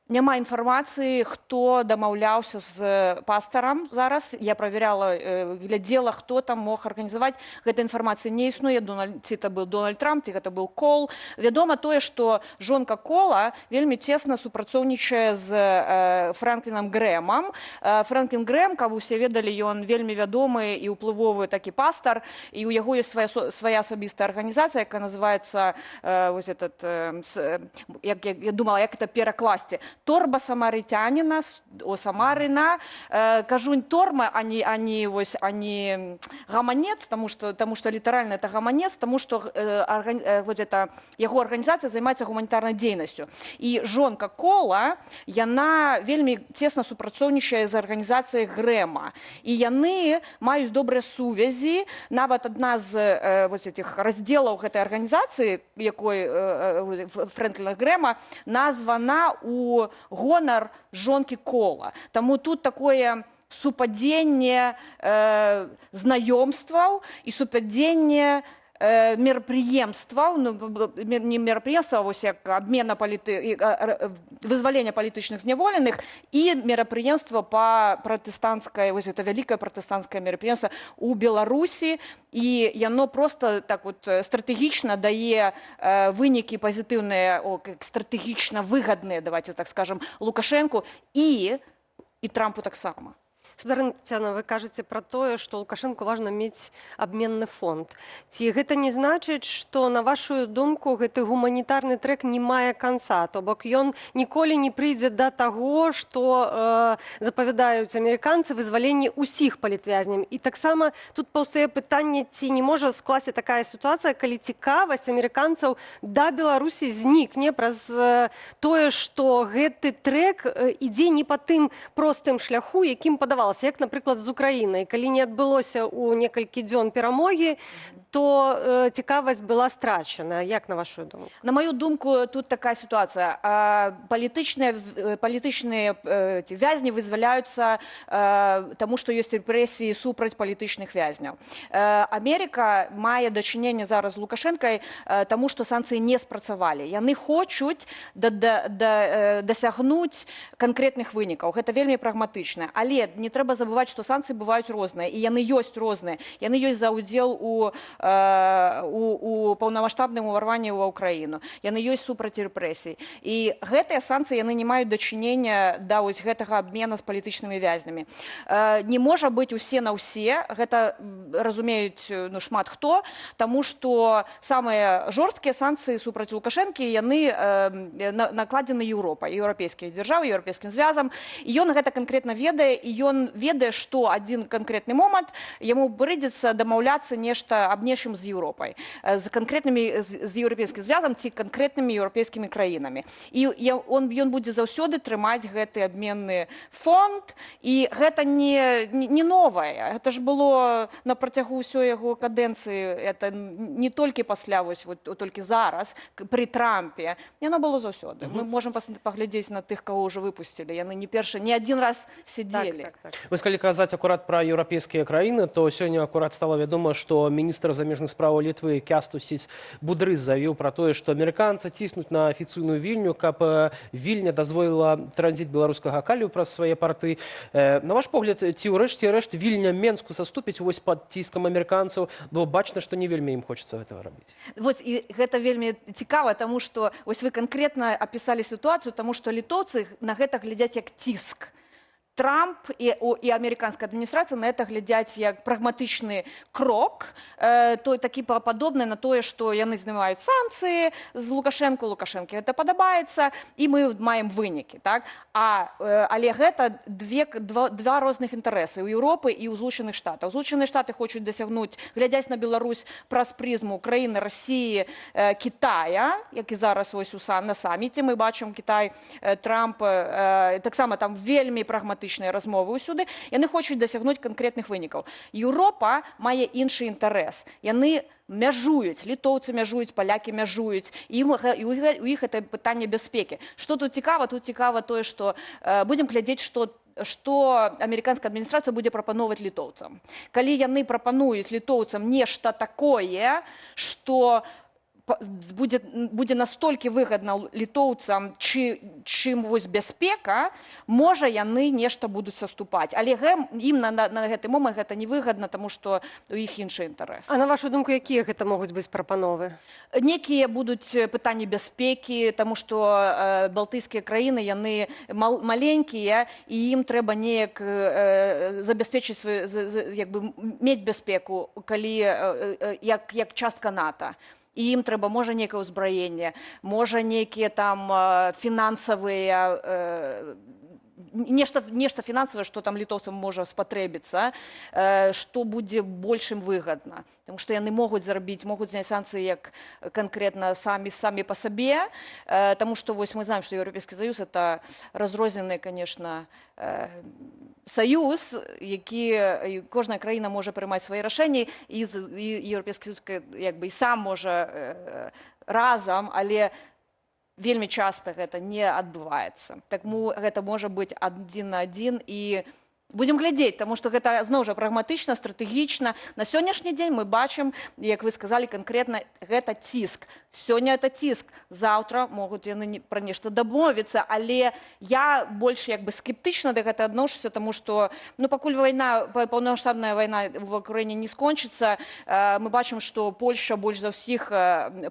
Няма інфармацыі, хто дамаўляўся з пастарам зараз. Я правярала, глядзела, хто там мог арганізаваць. Гэтай інфармацыі не існуе. Ці это быў Дональд Трамп, ці гэта быў Кол. Вядома тое, што жонка Кола вельмі цесна супрацоўнічае з Фрэнклінам Грэмам. Фрэнклін Грэм, каб усе ведалі, ён вельмі вядомы і ўплывовы такі пастар, і ў яго ёсць свая асабістая арганізацыя, якая называецца, вось этот, як я думала, як это перакласці, торба самаритянина, о, Самарина, кажу торма, а не гаманец, тому что літаральна это гаманец, тому что вот это, яго арганізацыя займаецца гуманітарнай дзейнасцю. І жонка Кола, яна вельмі цесна супрацоўнічае з арганізацыяй Грэма. І яны маюць добрыя сувязі, нават адна з вот этих раздзелаў гэтай арганізацыі, якой Фрэнкліна Грэма, названа у гонар жонкі Кола. Таму тут такое супадзенне знаёмстваў і супадзенне мерапрыемстваў, ну, не мерапрыемства, вось як абмена вызвалення палітычных зняволеных і мерапрыемства па пратэстанцкай, вось это вялікае пратэстанцкае мерапрыемства у Беларусі, і яно просто так вот стратэгічна дае вынікі пазітыўныя, стратэгічна выгадныя, давайте так скажем, Лукашэнку і Трампу таксама. Спадарыня Таццяна, вы кажаце пра тое, што Лукашэнку важна мець абменны фонд. Ці гэта не значыць, што, на вашу думку, гэты гуманітарны трэк не мае канца? То бок ён ніколі не прыйдзе да таго, што запавядаюць амерыканцы, вызваленне ўсіх палітвязняў. І таксама тут паўстае пытанне, ці не можа скласці такая сітуацыя, калі цікавасць амерыканцаў да Беларусі знікне праз тое, што гэты трэк ідзе не па тым простым шляху, якім падавалася, як, напрыклад, з Украінай. Калі не адбылося ў некалькі дзён перамогі, то цікавасць была страчана. Як на вашу думку? На мою думку, тут такая сітуацыя. Палітычныя вязні вызваляюцца таму, што ёсць рэпрэсіі супраць палітычных вязняў. Амерыка мае дачыненне зараз з Лукашэнкай, таму што санкцыі не спрацавалі. Яны хочуць дасягнуць канкрэтных вынікаў. Гэта вельмі прагматычна. Але не трэба забываць, што санкцыі бываюць розныя, і яны ёсць розныя. Яны ёсць за ўдзел у паўнамасштабным уварванні ва Ўкраіну. Яны ёсць супраць рэпрэсій. І гэтыя санкцыі, яны не маюць дачынення да вось гэтага абмена з палітычнымі вязнямі. Не можа быць усе на ўсе, гэта разумеюць, ну, шмат хто, таму што самыя жорсткія санкцыі супраць Лукашэнкі, яны накладзены Еўропай, еўрапейскія дзяржавы, еўрапейскім звязам. І ён гэта канкрэтна ведае, і ён ведае, што адзін канкрэтны момант яму прыйдзецца дамаўляцца нешта аб нечым з Еўропай, з канкрэтнымі, з еўрапейскім звязам ці канкрэтнымі еўрапейскімі краінамі. І ён будзе заўсёды трымаць гэты абменны фонд, і гэта не новае. Гэта ж было на працягу ўсёй яго кадэнцыі, это не толькі пасля, вось, вот, толькі зараз, пры Трампе. Яно было заўсёды. Мы можам паглядзець на тых, каго ўжо выпусцілі. Яны не першы, не адзін раз сидзелі. Так. Вось калі казаць акурат пра еўрапейскія краіны, то сёння акурат стала вядома, што міністр замежных справаў Літвы Кястусіс Будрыс заявіў пра тое, што амерыканцы ціснуць на афіцыйную Вільню, каб Вільня дазволіла транзіт беларускага калію праз свае парты. На ваш погляд, ці ўрэшце рэшт Вільня Менску саступіць вось пад ціскам амерыканцаў, бо бачна, што не вельмі ім хочацца гэтага рабіць? Вот, і гэта вельмі цікава, таму што вось вы канкрэтна апісалі сітуацыю, таму што літоўцы на гэта глядзяць як ціск. Трамп і амерыканская адміністрацыя на это глядзяць як прагматычны крок, той такі падобны на тое, што яны здымаюць санкцыі з Лукашэнку, Лукашэнкі гэта падабаецца, і мы маем вынікі. Так? Але гэта два розных інтарэсы ў Еўропы і ў Злучаных Штатаў. Злучаныя Штаты хочуць дасягнуць, глядзяць на Беларусь праз прызму краіны Расіі, Китая, як і зараз вось на саміце мы бачым Кітай, Трамп, таксама там вельмі прагматычныя размовы ўсюды, яны хочуць дасягнуць канкрэтных вынікаў. Еўропа мае іншы інтарэс. Яны мяжуюць, літоўцы мяжуюць, палякі мяжуюць, і у іх гэта пытанне бяспекі. Што тут цікава? Тут цікава тое, што будзем глядзець, што амерыканская адміністрацыя будзе прапаноўваць літоўцам. Калі яны прапануюць літоўцам нешта такое, што будзе настолькі выгадна літоўцам, чым вось бяспека, можа, яны нешта будуць саступаць. Але ім на гэты момант гэта невыгадна, таму што у іх іншы інтарэс. А на вашу думку, якія гэта могуць быць прапановы? Некія будуць пытанні бяспекі, таму што балтыйскія краіны, яны маленькія, і ім трэба неяк забяспечыць сваю, як бы, мець бяспеку, калі, як частка НАТО. І ім трэба, можа, некае ўзбраенне, можа, некія там фінансавыя, нешта фінансавае, што там літоўцам можа спатрэбіцца, што будзе больш ім выгадна. Таму што яны могуць зарабіць, могуць зняць санкцыі як канкрэтна самі па сабе, таму што вось мы знаем, што Еўрапейскі Саюз — это разрознены, конечно, саюз, які кожная краіна можа прымаць свае рашэнні, і Еўрапейскі Саюз як бы і сам можа разам, але вельмі часта гэта не адбываецца. Таму гэта можа быць адзін на адзін, і будзем глядзець, таму што гэта зноў жа прагматычна, стратэгічна. На сённяшні дзень мы бачым, як вы сказалі канкрэтна, гэта ціск. Сёння это ціск, заўтра могуць яны пра нешта дамовіцца, але я больш як бы скептычна да гэта адношуся, таму што, ну, пакуль вайна, паўнамасштабная вайна в Украіне не скончыцца, мы бачым, што Польшча больш за ўсіх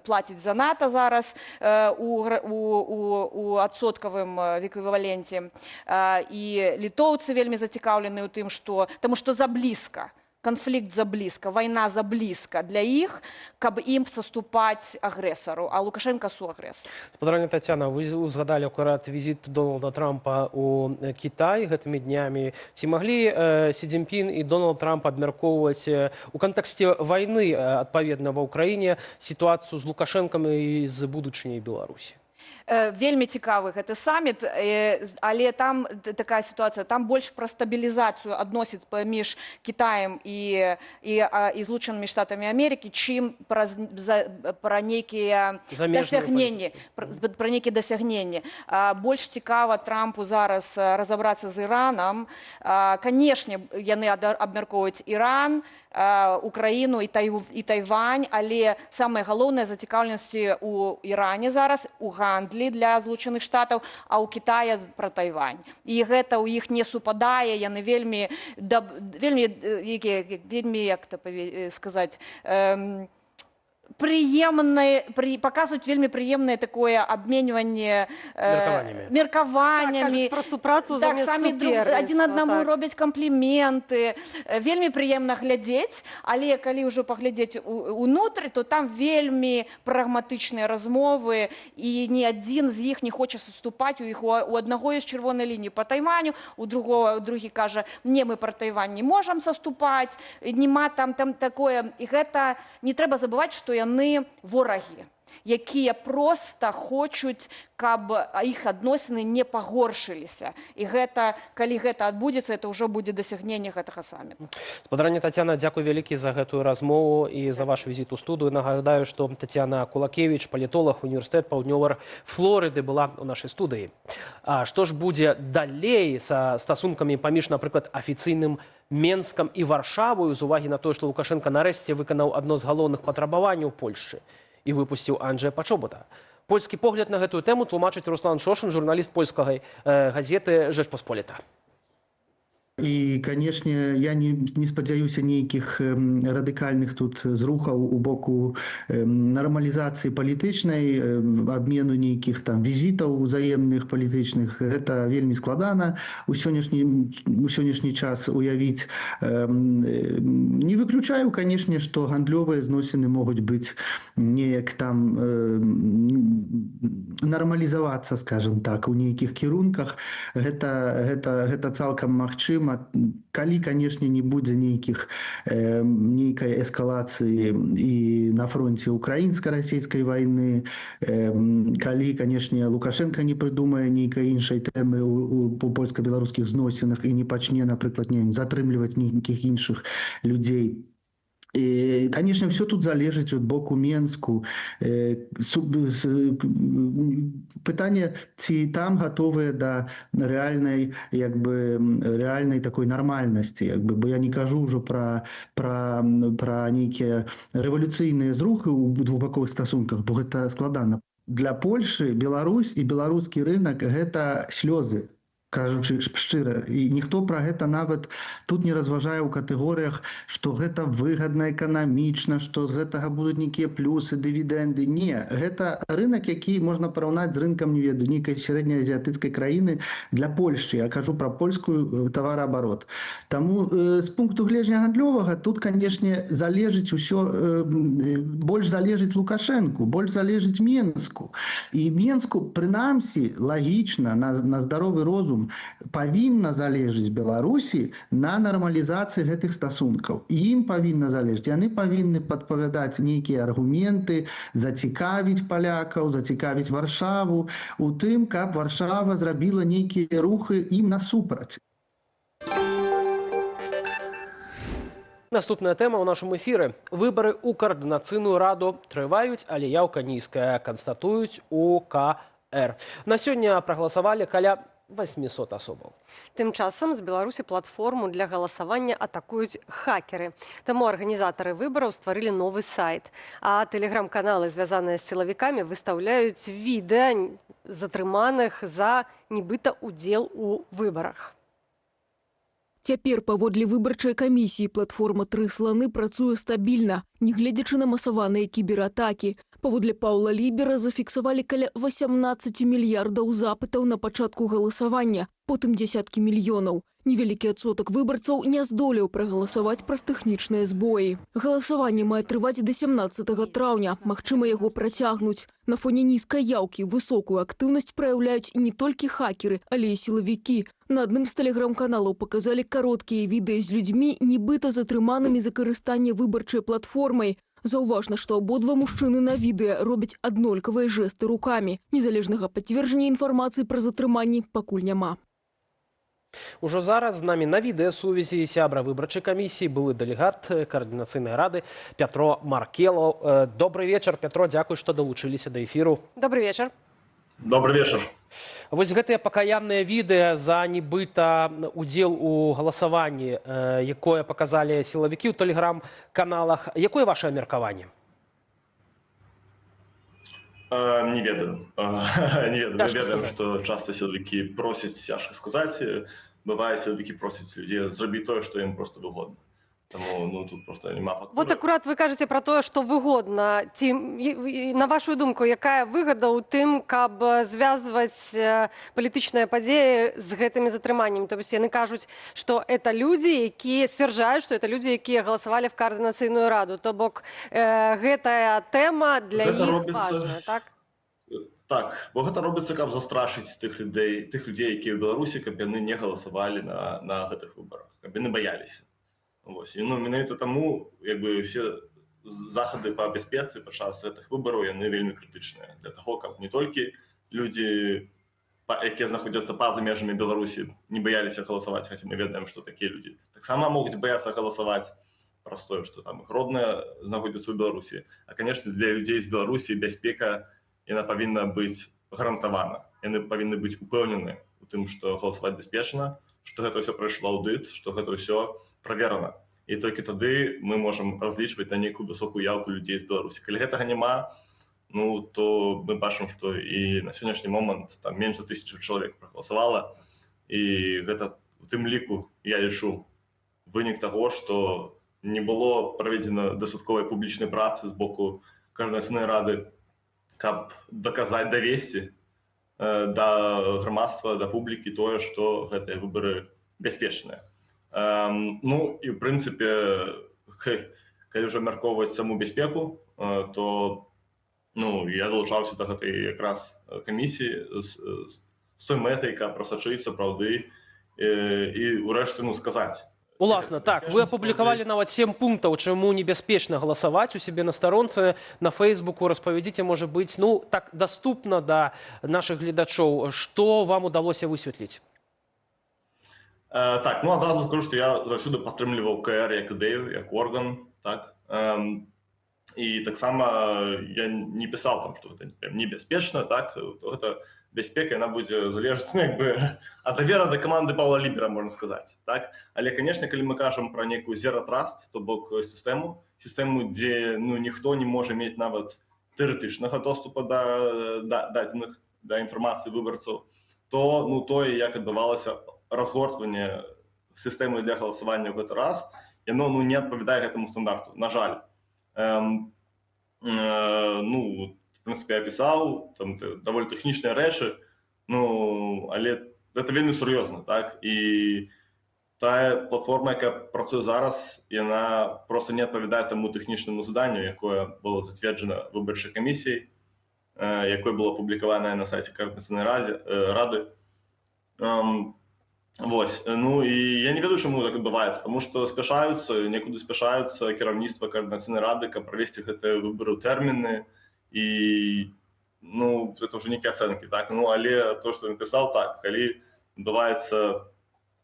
плаціць за НАТО зараз у адсоткавым эквіваленце, і літоўцы вельмі зацікаўлены. зацікаўлены ў тым, што, таму што заблізка, канфлікт заблізка, вайна заблізка для іх, каб ім саступаць агрэсару, а Лукашэнка суагрэсар. Спадарыня Тацяна, вы узгадалі акурат візіт Дональда Трампа ў Кітай гэтымі днямі. Ці маглі Сі Цзіньпін і Дональд Трамп абмяркоўваць у кантэксце вайны, адпаведна, ва Ўкраіне сітуацыю з Лукашэнкам і з будучыняй Беларусі? Вельмі цікавы гэты саміт, але там такая сітуацыя, там больш пра стабілізацыю адносін паміж Кітаем і Злучанымі Штатамі Амерыкі, чым пра нейкія дасягненні, пра нейкія дасягненні. Больш цікава Трампу зараз разабрацца з Іранам. Канешне, яны абмяркоўваюць Іран, Украіну і Тайвань, але самае галоўнае зацікаўленасці ў Іране зараз, у гандлі для Злучаных Штатаў, а ў Кітая пра Тайвань. І гэта ў іх не супадае, яны вельмі, вельмі, вельмі, як то сказаць, прыемнае, паказваюць вельмі прыемнае такое абменьванне меркаваннямі. Так, пра супрацу так, замест самі друг, адзін аднаму робяць кампліменты. Вельмі прыемна глядзець, але калі ўжо паглядзець унутры, то там вельмі прагматычныя размовы, і ні адзін з іх не хоча саступаць. У іх у аднаго ёсць чырвоныя лініі па Тайваню, у другого, другі кажа: «Не, мы пра Тайвань не можам саступаць», няма там такое. І гэта не трэба забываць, што яны ворагі, якія проста хочуць, каб іх адносіны не пагоршыліся. І гэта, калі гэта адбудзецца, это ўжо будзе дасягненне гэтага саміту. Спадарыня Тацяна, дзякуй вялікі за гэтую размову і за ваш візіт у студыю. Нагадаю, што Тацяна Кулакевіч, палітолаг, універсітэт Паўднёвай Флорыды, была ў нашай студыі. А што ж будзе далей са стасункамі паміж, напрыклад, афіцыйным Менскам і Варшавою, з увагі на тое, што Лукашэнка нарэшце выканаў адно з галоўных патрабаванняў Польшчы і выпусціў Анджея Пачобута? Польскі погляд на гэтую тэму тлумачыць Руслан Шошын, журналіст польскай газеты «Жэчпасполіта». І, канешне, я не спадзяюся нейкіх радыкальных тут зрухаў у боку нармалізацыі палітычнай, абмену нейкіх там візітаў узаемных палітычных. Гэта вельмі складана у сённяшні час уявіць. Не выключаю, канешне, што гандлёвыя зносіны могуць быць неяк там нармалізавацца, скажем так, у нейкіх кірунках. Гэта цалкам магчыма, калі, канешне, не будзе нейкай эскалацыі і на фронте украінска-расійскай вайны, калі, канешне, Лукашэнка не прыдумае нейкай іншай тэмы у польска-беларускіх зносінах і не пачне, напрыклад, не затрымліваць нейкіх іншых людзей. І, конечно, все тут залежыць ад боку Менску. Пытанне, ці там гатовыя да рэальнай, як бы, рэальнай такой нармальнасці, як бы, бо я не кажу ўжо пра нейкія рэвалюцыйныя зрухы ў двухбаковых стасунках, бо гэта складана. Для Польшы Беларусь і беларускі рынок — гэта слёзы, кажучы шчыра, і ніхто пра гэта нават тут не разважае ў катэгорыях, што гэта выгадна эканамічна, што з гэтага будуць нейкія плюсы, дывідэнды. Не, гэта рынок, які можна параўнаць з рынкам, не ведаю, нейкай сярэднеазіятыцкай краіны для Польшчы. Я кажу пра польскую тавараабарот. Таму з пункту гледжання гандлёвага тут, канешне, залежыць усё, больш залежыць Лукашэнку, больш залежыць Менску. І Менску, прынамсі, лагічна, на здаровы розум, павінна залежыць Беларусі на нармалізацыі гэтых стасункаў. Ім павінна залежыць. Яны павінны падпавядаць нейкія аргументы, зацікавіць палякаў, зацікавіць Варшаву у тым, каб Варшава зрабіла нейкія рухы ім насупраць. Наступная тэма ў нашым эфіры. Выбары ў Каардынацыйную раду трываюць, але яўка нізкая, канстатуюць у КР. На сёння прагаласавалі каля 800 асобаў. Тым часам з Беларусі платформу для галасавання атакуюць хакеры. Таму арганізатары выбараў стварылі новы сайт. А тэлеграм-каналы, звязаныя з сілавікамі, выстаўляюць відэа затрыманых за нібыта удзел у выбарах. Цяпер, паводле выбарчай камісіі, платформа «Тры сланы» працуе стабільна, нягледзячы на масаваныя кібератакі. Паводле Паўла Лібера, зафіксавалі каля 18 мільярдаў запытаў на пачатку галасавання, потым дзесяткі мільёнаў. Невялікі адсотак выбарцаў не здолеў прагаласаваць праз тэхнічныя збоі. Галасаванне мае трываць да 17 траўня. Магчыма, яго працягнуць. На фоне нізкай яўкі высокую актыўнасць праяўляюць не толькі хакеры, але і сілавікі. На адным з тэлеграм-каналаў паказалі кароткія відэа з людзьмі, нібыта затрыманымі за карыстанне выбарчай платформай. Заўважна, што абодва мужчыны на відэа робяць аднолькавыя жэсты рукамі. Незалежнага пацверджання інфармацыі пра затрыманні пакуль няма. Ужо зараз з намі на відэасувязі сябра выбарчай камісіі, былы дэлегат Каардынацыйнай рады Пятро Маркелаў. Добры вечар, Пятро, дзякуй, што далучыліся да эфіру. Добры вечар. Добры вечар. Вось гэтыя пакаянныя відэа за нібыта удзел у галасаванні, якое паказалі сілавікі ў тэлеграм-каналах. Якое ваше меркаванне? Не ведаю. Не ведаю. Мы Цяжка ведаем, сказаць. што часта сілавікі просяць, цяжка сказаць, бывае, сілавікі просяць людзей зрабіць тое, што ім проста выгодна. Таму, ну, тут проста няма фактуры. Вот акурат вы кажаце пра тое, што выгодна. Ці, на вашу думку, якая выгада ў тым, каб звязваць палітычныя падзеі з гэтымі затрыманнямі? То есть яны кажуць, што это людзі, якія сцвярджаюць, што это людзі, якія галасавалі в Каардынацыйную раду. То бок гэтая тэма для Гэта іх робіцца важная, так? Так, бо гэта робіцца, каб застрашыць тых людзей, якія ў Беларусі, каб яны не галасавалі на гэтых выбарах, каб яны баяліся. Вось. І, ну, менавіта таму, як бы, усе захады па бяспецы падчас гэтых выбараў, яны вельмі крытычныя для таго, каб не толькі людзі, якія знаходзяцца па-за межамі Беларусі, не баяліся галасаваць, хаця мы ведаем, што такія людзі таксама могуць баяцца галасаваць праз тое, што там іх родныя знаходзяцца ў Беларусі. А, конечно, для людзей з Беларусі бяспека, яна павінна быць гарантавана. Яны павінны быць упэўнены у тым, што галасаваць бяспечна, што гэта ўсё прайшло аўдыт, што гэта ўсё праверана. І толькі тады мы можам разлічваць на нейкую высокую яўку людзей з Беларусі. Калі гэтага няма, ну, то мы бачым, што і на сённяшні момант там менш за 1000 чалавек прагаласавала. І гэта у тым ліку, я лічу, вынік таго, што не было праведзена дастатковай публічнай працы з боку Каардынацыйнай рады, каб даказаць, давесці да грамадства, да публікі тое, што гэтыя выбары бяспечныя. Ну і, в прынцыпе, калі ўжо абмяркоўваць саму бяспеку, то, ну, я далучаўся да гэтай якраз камісіі з той мэтай, каб прасачыць сапраўды і ўрэшце, ну, сказаць. Уласна, так, вы апублікавалі нават сем пунктаў, чаму небяспечна галасаваць, у сябе на старонцы на Фэйсбуку. Распавядзіце, можа быць, ну, так даступна да нашых гледачоў, што вам удалося высветліць? Так, ну, адразу скажу, што я заўсёды падтрымліваў КР як ідэю, як орган, так. І таксама я не пісаў там, што гэта прям небяспечна, так, то гэта бяспека, яна будзе залежаць, ну, як бы, ад давера да каманды Паўла Лібера, можна сказаць, так. Але, конечно, калі мы кажам пра нейкую zero trust, то бок сістэму, дзе, ну, ніхто не можа мець нават тэарэтычнага доступа да дадзеных, да інфармацыі выбарцаў, то, ну, тое, як адбывалася разгортванне сістэмы для галасавання ў гэты раз, яно, ну, не адпавядае гэтаму стандарту, на жаль. Ну, в прынцыпе, я пісаў, там даволі тэхнічныя рэчы, ну, але гэта вельмі сур'ёзна, так, і тая платформа, якая працуе зараз, яна проста не адпавядае таму тэхнічнаму заданню, якое было зацверджана выбарчай камісіяй, якое было апублікаванае на сайце Каардынацыйнай рады. Вось, ну, і я не ведаю, чаму так адбываецца, таму што спяшаюцца, некуды спяшаюцца кіраўніцтва Каардынацыйнай рады, каб правесці гэтыя выбары ў тэрміны, і, ну, это ўжо нейкія ацэнкі, так, ну, але то, што напісаў, так, калі адбываецца,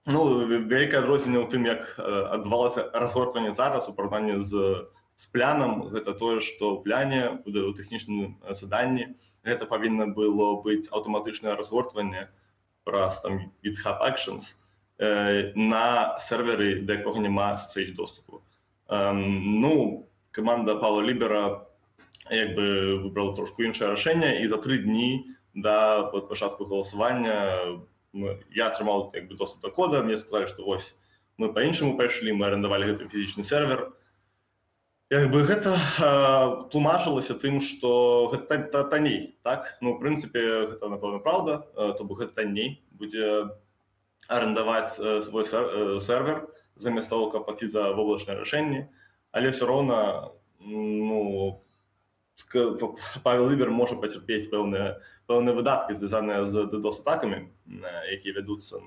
ну, вялікае адрозненне ў тым, як адбывалася разгортванне зараз у параўнанні з плянам, гэта тое, што ў пляне, у тэхнічным заданні, гэта павінна было быць аўтаматычнае разгортванне праз там GitHub Actions на серверы, да якога няма SSH доступу. Ну, каманда Паўла Лібера як бы выбрала трошку іншае рашэнне, і за 3 дні да вот пачатку галасавання я атрымаў як бы доступ да кода, мне сказалі, што вось мы па-іншаму пайшлі, мы арендавалі гэты фізічны сервер. Як бы гэта тлумачылася тым, што гэта танней, так? Ну, в прынцыпе, гэта, напэўна, праўда, то бок гэта танней будзе. арендаваць свой сервер замест того, каб плаціць за воблачнае рашэнне, але все роўна, ну, Павел Лібер можа пацярпець пэўныя выдаткі, звязаныя з DDoS-атакамі, якія вядуцца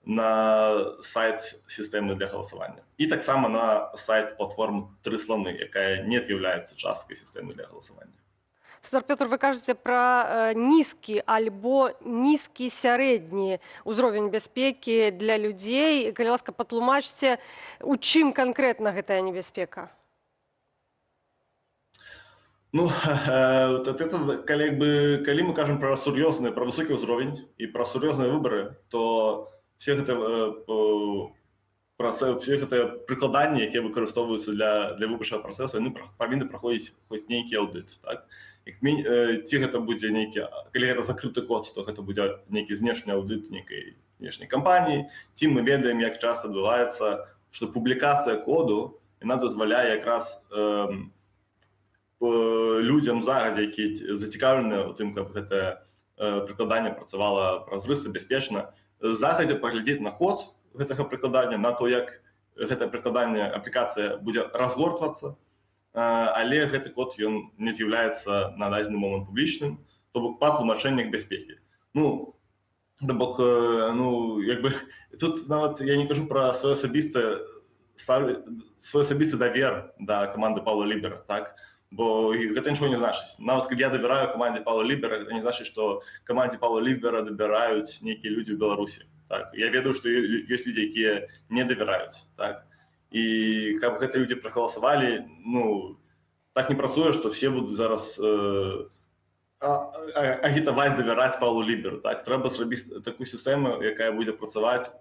на сайт сістэмы для галасавання. І таксама на сайт платформ «Тры сланы», якая не з'яўляецца часткай сістэмы для галасавання. Спадар Пётр, вы кажаце пра нізкі альбо нізкі сярэдні ўзровень бяспекі для людзей. Калі ласка, патлумачце, у чым канкрэтна гэтая небяспека? Ну, это, калі мы кажам пра сур'ёзны, пра высокі ўзровень і пра сур'ёзныя выбары, то все гэтыя прыкладанні, якія выкарыстоўваюцца для выбарчага працэсу, яны павінны праходзіць хоць нейкі аўдыт, так? Ці гэта будзе нейкі, калі гэта закрыты код, то гэта будзе нейкі знешні аўдыт нейкай знешняй кампаніі, ці мы ведаем, як часта адбываецца, што публікацыя коду, яна дазваляе якраз людзям загадзя, якія зацікаўлены ў тым, каб гэтае прыкладанне працавала празрыста, бяспечна, загадзя паглядзець на код гэтага прыкладання, на то, як гэтае прыкладанне, аплікацыя будзе разгортвацца, але гэты код, ён не з'яўляецца на дадзены момант публічным, то бок па тлумачэннях бяспекі. Ну, то бок, ну, як бы, тут нават я не кажу пра свой асабісты давер да каманды Павла Лібера, так? Бо гэта нічого не значыць. Нават калі я давяраю камандзе Павла Лібера, гэта не значыць, што камандзе Павла Лібера давяраюць нейкія людзі ў Беларусі. Так? Я ведаю, што ёсць людзі, якія не давяраюць. Так? І каб гэтыя людзі прагаласавалі, ну, так не працуе, што все будуць зараз агітаваць, давяраць Павлу Ліберу. Так? Трэба зрабіць такую сістэму, якая будзе працаваць,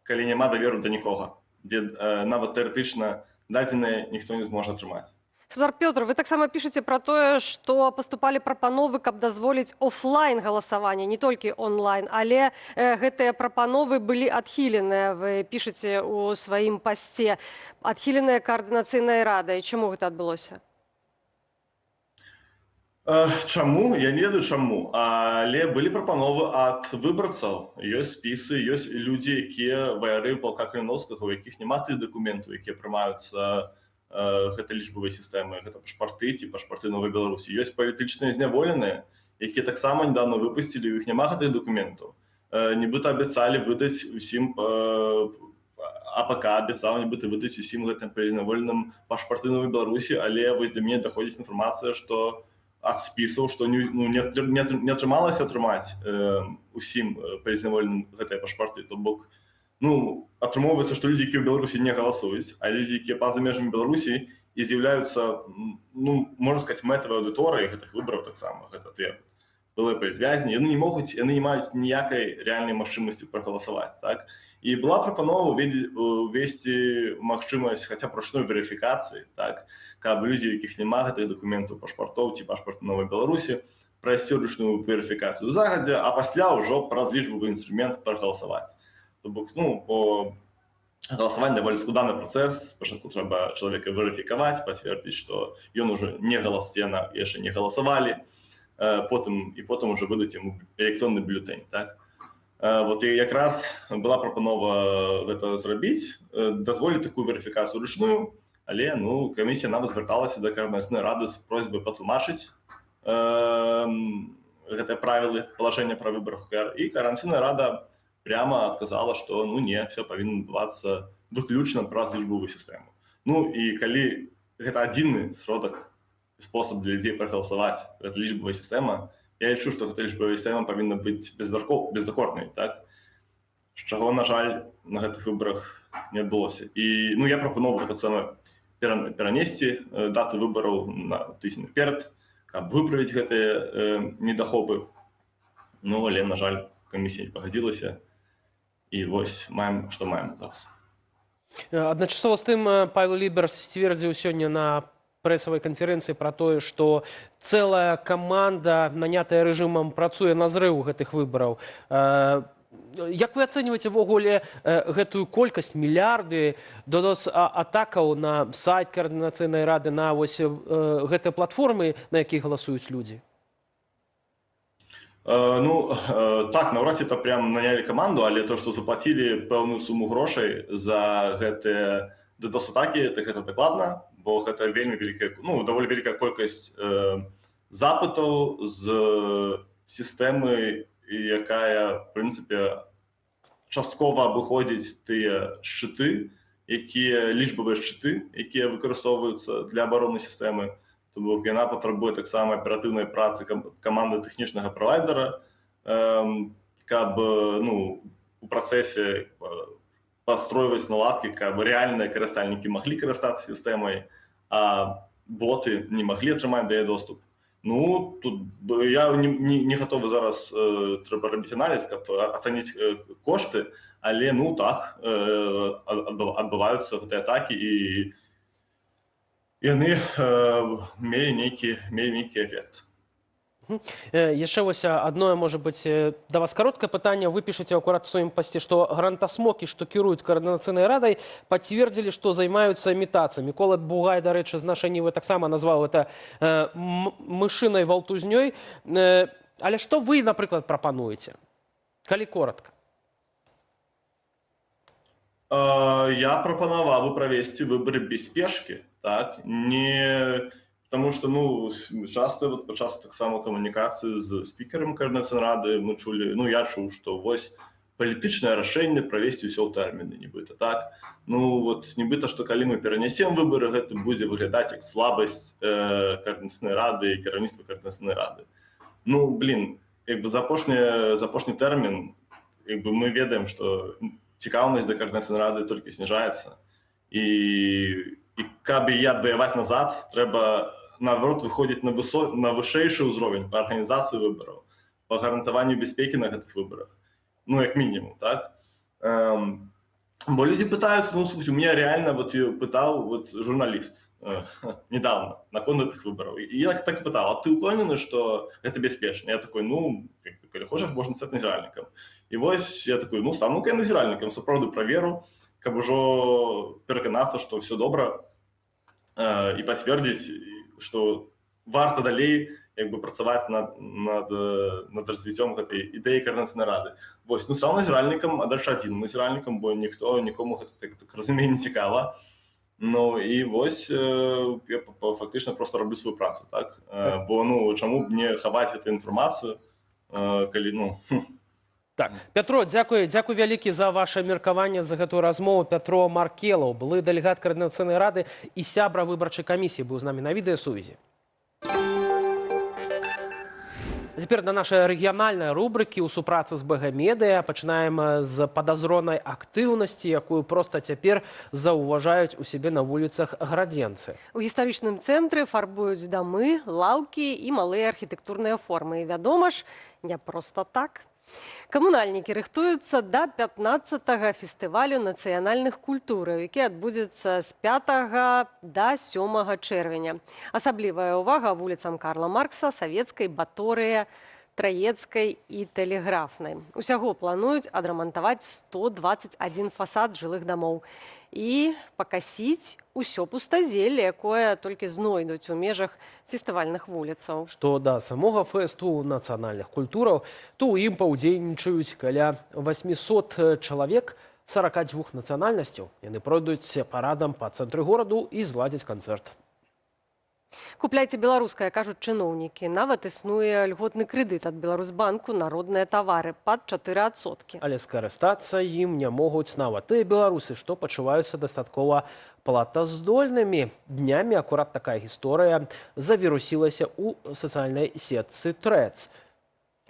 калі няма даверу да нікога, дзе нават тэарэтычна дадзеныя ніхто не зможа атрымаць. Спадар Пётр, вы таксама пішаце пра тое, што паступалі прапановы, каб дазволіць офлайн галасаванне, не толькі онлайн, але гэтыя прапановы былі адхіленыя, вы пішаце ў сваім пасце, адхіленыя каардынацыйнай радай. Чаму гэта адбылося? Чаму? Я не ведаю чаму, але былі прапановы ад выбарцаў. Ёсць спісы, ёсць людзі, якія ваяры палка Каліноўскага, у якіх няма тых дакументаў, якія прымаюцца гэта лічбавыя сістэмы, гэта пашпарты ці пашпарты Новай Беларусі. Ёсць палітычныя зняволеныя, якія таксама нядаўна выпусцілі, у іх няма гэтых дакументаў. Нібыта абяцалі выдаць усім, АПК абяцаў нібыта выдаць усім гэтым палітзняволеным пашпарты Новай Беларусі, але вось да мяне даходзіць інфармацыя, што ад спісаў, што не атрымалася атрымаць усім палітзняволеным гэтыя пашпарты. То бок, ну, атрымоўваецца, што людзі, якія ў Беларусі не галасуюць, а людзі, якія па-за межамі Беларусі і з'яўляюцца, ну, можна сказаць, мэтавай аўдыторыяй гэтых выбараў таксама, гэта тыя былыя палітвязні, яны не могуць, яны не маюць ніякай рэальнай магчымасці прагаласаваць, так? І была прапанова увесці магчымасць хаця б ручной верыфікацыі, так, каб людзі, у якіх няма гэтых дакументаў, пашпартоў ці пашпарта Новай Беларусі, прайсці ручную верыфікацыю загадзя, а пасля ўжо праз лічбавы інструмент прагаласаваць. То бок, ну, бо галасаванне даволі складаны працэс. Спачатку трэба чалавека верыфікаваць, пацвердзіць, што ён ужо не галасуе, яшчэ не галасавалі, потым ужо выдаць яму электронны бюлетэнь, так? Вот і якраз была прапанова гэта зрабіць, дазволіць такую верыфікацыю ручную, але, ну, камісія нават звярталася да каардынацыйнай рады з просьбай патлумачыць гэтыя правілы палажэння пра выбарах УКР, і каардынацыйная рада прямо адказала, што, ну, не, все павінна адбывацца выключна праз лічбавую сістэму. Ну, і калі гэта адзіны сродак, спосаб для людзей прагаласаваць, гэта лічбавая сістэма, я лічу, што гэта лічбавая сістэма павінна быць бездакорнай, так? Чаго, на жаль, на гэтых выбарах не адбылося. І, ну, я прапановую таксама перанесці дату выбараў на тыдзень наперад, каб выправіць гэтыя недахопы. Ну, але, на жаль, камісія не пагадзілася. І вось маем, што маем зараз. Адначасова з тым Павел Лібер сцвердзіў сёння на прэсавай канферэнцыі пра тое, што цэлая каманда, нанятая рэжымам, працуе на зрыў гэтых выбараў. Як вы ацэньваеце ўвогуле гэтую колькасць, мільярды DDoS атакаў на сайт каардынацыйнай рады, на вось гэтыя платформы, на якіх галасуюць людзі? Ну, так, наўрад ці это прям нанялі каманду, але то, што заплацілі пэўную суму грошай за гэтыя DDoS-атакі, так гэта дакладна, бо гэта вельмі вялікая, ну, даволі вялікая колькасць запытаў з сістэмы, якая, в прынцыпе, часткова абыходзіць тыя шчыты, якія лічбавыя шчыты, якія выкарыстоўваюцца для абароны сістэмы. То бок яна патрабуе таксама аператыўнай працы каманды тэхнічнага правайдера, каб, ну, у працэсе падстройваць наладкі, каб рэальныя карыстальнікі маглі карыстацца сістэмай, а боты не маглі атрымаць да яе доступ. Ну, тут я не гатовы зараз, трэба рабіць аналіз, каб ацаніць кошты, але, ну, так, адбываюцца гэтыя атакі, і яны мелі нейкі эфект. Яшчэ вось адно, можа быць, да вас кароткае пытанне. Вы пішаце акурат у сваім пасце, што грантасмокі, што кіруюць каардынацыйнай радай, пацвердзілі, што займаюцца імітацыяй. Мікола Бугай, дарэчы, з Нашай Нівы таксама назваў гэта мышынай валтузнёй. Але што вы, напрыклад, прапануеце? Калі коратка. Я прапанаваў бы правесці выбары без спешкі, так, не... Потому что, ну, часто, вот, падчас таксама камунікацыі з спікерам каардынацыйнай рады мы чулі, ну, я чуў, што вось палітычнае рашэнне правесці ўсё ў тэрміны, нібыта, так? Ну, вот, нібыта, што калі мы перанясем выбары, гэта будзе выглядаць як слабасць каардынацыйнай рады і кіраўніцтва каардынацыйнай рады. Ну, блин, як бы за апошні тэрмін, як бы мы ведаем, што цікаўнасць да каардынацыйнай рады толькі сніжаецца. І каб яе адваяваць назад, трэба наадварот выходзіць на вышэйшы ўзровень па арганізацыі выбараў, па гарантаванню бяспекі на гэтых выбарах. Ну, як мінімум, так? Бо людзі пытаюцца, ну, слухайте, у меня реально вот пытаў вот журналіст недавно наконт гэтых выбараў. І я так пытаў: а ты ўпэўнены, што гэта бяспечна? Я такой: ну, калі хочаш, можна стаць назіральнікам. І вось я такой: ну, стану-ка я назіральнікам, сапраўды праверу, каб ужо пераканацца, што ўсё добра, і пацвердзіць, што варта далей як бы працаваць над развіццём гэтай ідэі каардынацыйнай рады. Вось, ну, стаў назіральнікам, а дальше адзін назіральнікам, бо ніхто нікому гэта, так разумею, не цікава. Ну, і вось я фактычна просто раблю сваю працу, так? Бо, ну, чаму б не хаваць гэту інфармацыю, калі, ну... Так, Пятро, дзякуй вялікі за ваше меркаванне, за гэтую размову. Пятро Маркелаў, былы дэлегат каардынацыйнай рады і сябра выбарчай камісіі, быў з намі на відэасувязі. Цяпер да нашай рэгіянальнай рубрыкі ў супрацы з БГ Медыа. Пачынаем з падазронай актыўнасці, якую проста цяпер заўважаюць у сябе на вуліцах градзенцы. У гістарычным цэнтры фарбуюць дамы, лаўкі і малыя архітэктурныя формы. І, вядома ж, не проста так. Камунальнікі рыхтуюцца да 15-га фестывалю нацыянальных культураў, які адбудзецца з 5 да 7 чэрвеня. Асаблівая ўвага вуліцам Карла Маркса, Савецкай, Баторыя, Траецкай і Тэлеграфнай. Усяго плануюць адрамантаваць 121 фасад жылых дамоў і пакасіць усё пустазелле, якое толькі знойдуць у межах фестывальных вуліцаў. Што да самога фэсту нацыянальных культураў, то ў ім паўдзельнічаюць каля 800 чалавек 42 нацыянальнасцяў. Яны пройдуць парадам па цэнтры гораду і зладзяць канцэрт. Купляйце беларускае, кажуць чыноўнікі. Нават існуе льготны крэдыт ад Беларусбанку на родныя тавары пад 4%. Але скарыстацца ім не могуць нават тыя беларусы, што пачуваюцца дастаткова платаздольнымі. Днямі акурат такая гісторыя завірусілася ў сацыяльнай сетцы Threads.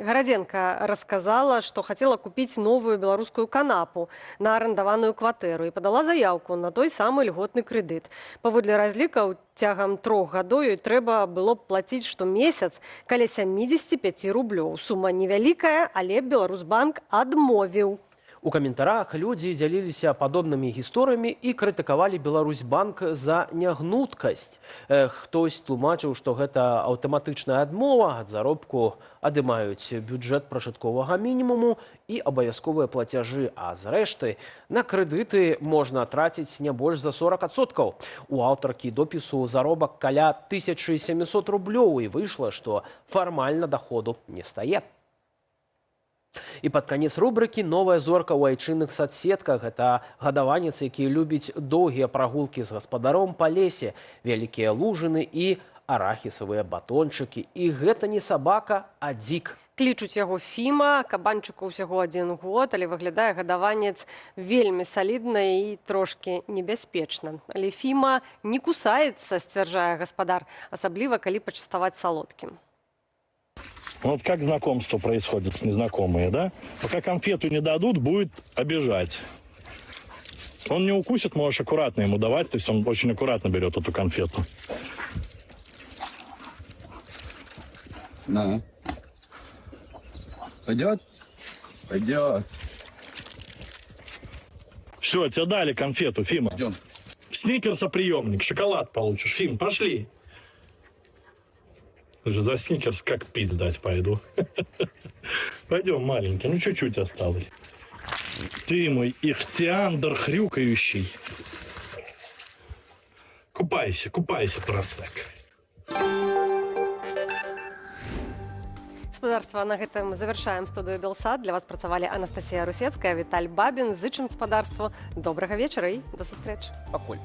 Гарадзенка расказала, што хацела купіць новую беларускую канапу на арандаваную кватэру і падала заяўку на той самы льготны крэдыт. Паводле разлікаў, цягам 3 гадоў ёй трэба было б плаціць штомесяц каля 75 рублёў. Сума невялікая, але Беларусбанк адмовіў. У каментарах людзі дзяліліся падобнымі гісторыямі і крытыкавалі Беларусьбанк за нягнуткасць. Хтось тлумачыў, што гэта аўтаматычная адмова, ад заробку адымаюць бюджэт пражытковага мінімуму і абавязковыя плацяжы, а зрэшты на крэдыты можна траціць не больш за 40%. У аўтаркі допісу заробак каля 1700 рублёў, і выйшла, што фармальна даходу не стае. І пад канец рубрыкі новая зорка ў айчынных садсетках. Гэта гадаванец, які любіць доўгія прагулкі з гаспадаром па лесе, вялікія лужыны і арахісавыя батончыкі. І гэта не сабака, а дзік. Клічуць яго Фіма, кабанчыку ўсяго 1 год, але выглядае гадаванец вельмі салідна і трошкі небяспечна. Але Фіма не кусаецца, сцвярджае гаспадар, асабліва калі пачаставаць салодкім. Вот как знакомство происходит с незнакомые, да? Пока конфету не дадут, будет обижать. Он не укусит, можешь аккуратно ему давать, то есть он очень аккуратно берет эту конфету. На. Пойдет? Пойдет. Все, тебе дали конфету, Фима. Идем. Сникерсоприемник, шоколад получишь. Фим, пошли. Уже за сникерс как пить дать пойду. Пойдем, маленький, ну чуть-чуть осталось. Ты мой ихтиандр хрюкающий. Купайся, купайся, процек. Спадарства, на гэтым завяршаем студыю Белсат. Для вас працавалі Анастасія Русецкая, Віталь Бабін. Зычым спадарству добрага вечара і да сустрэчы. Пакуль.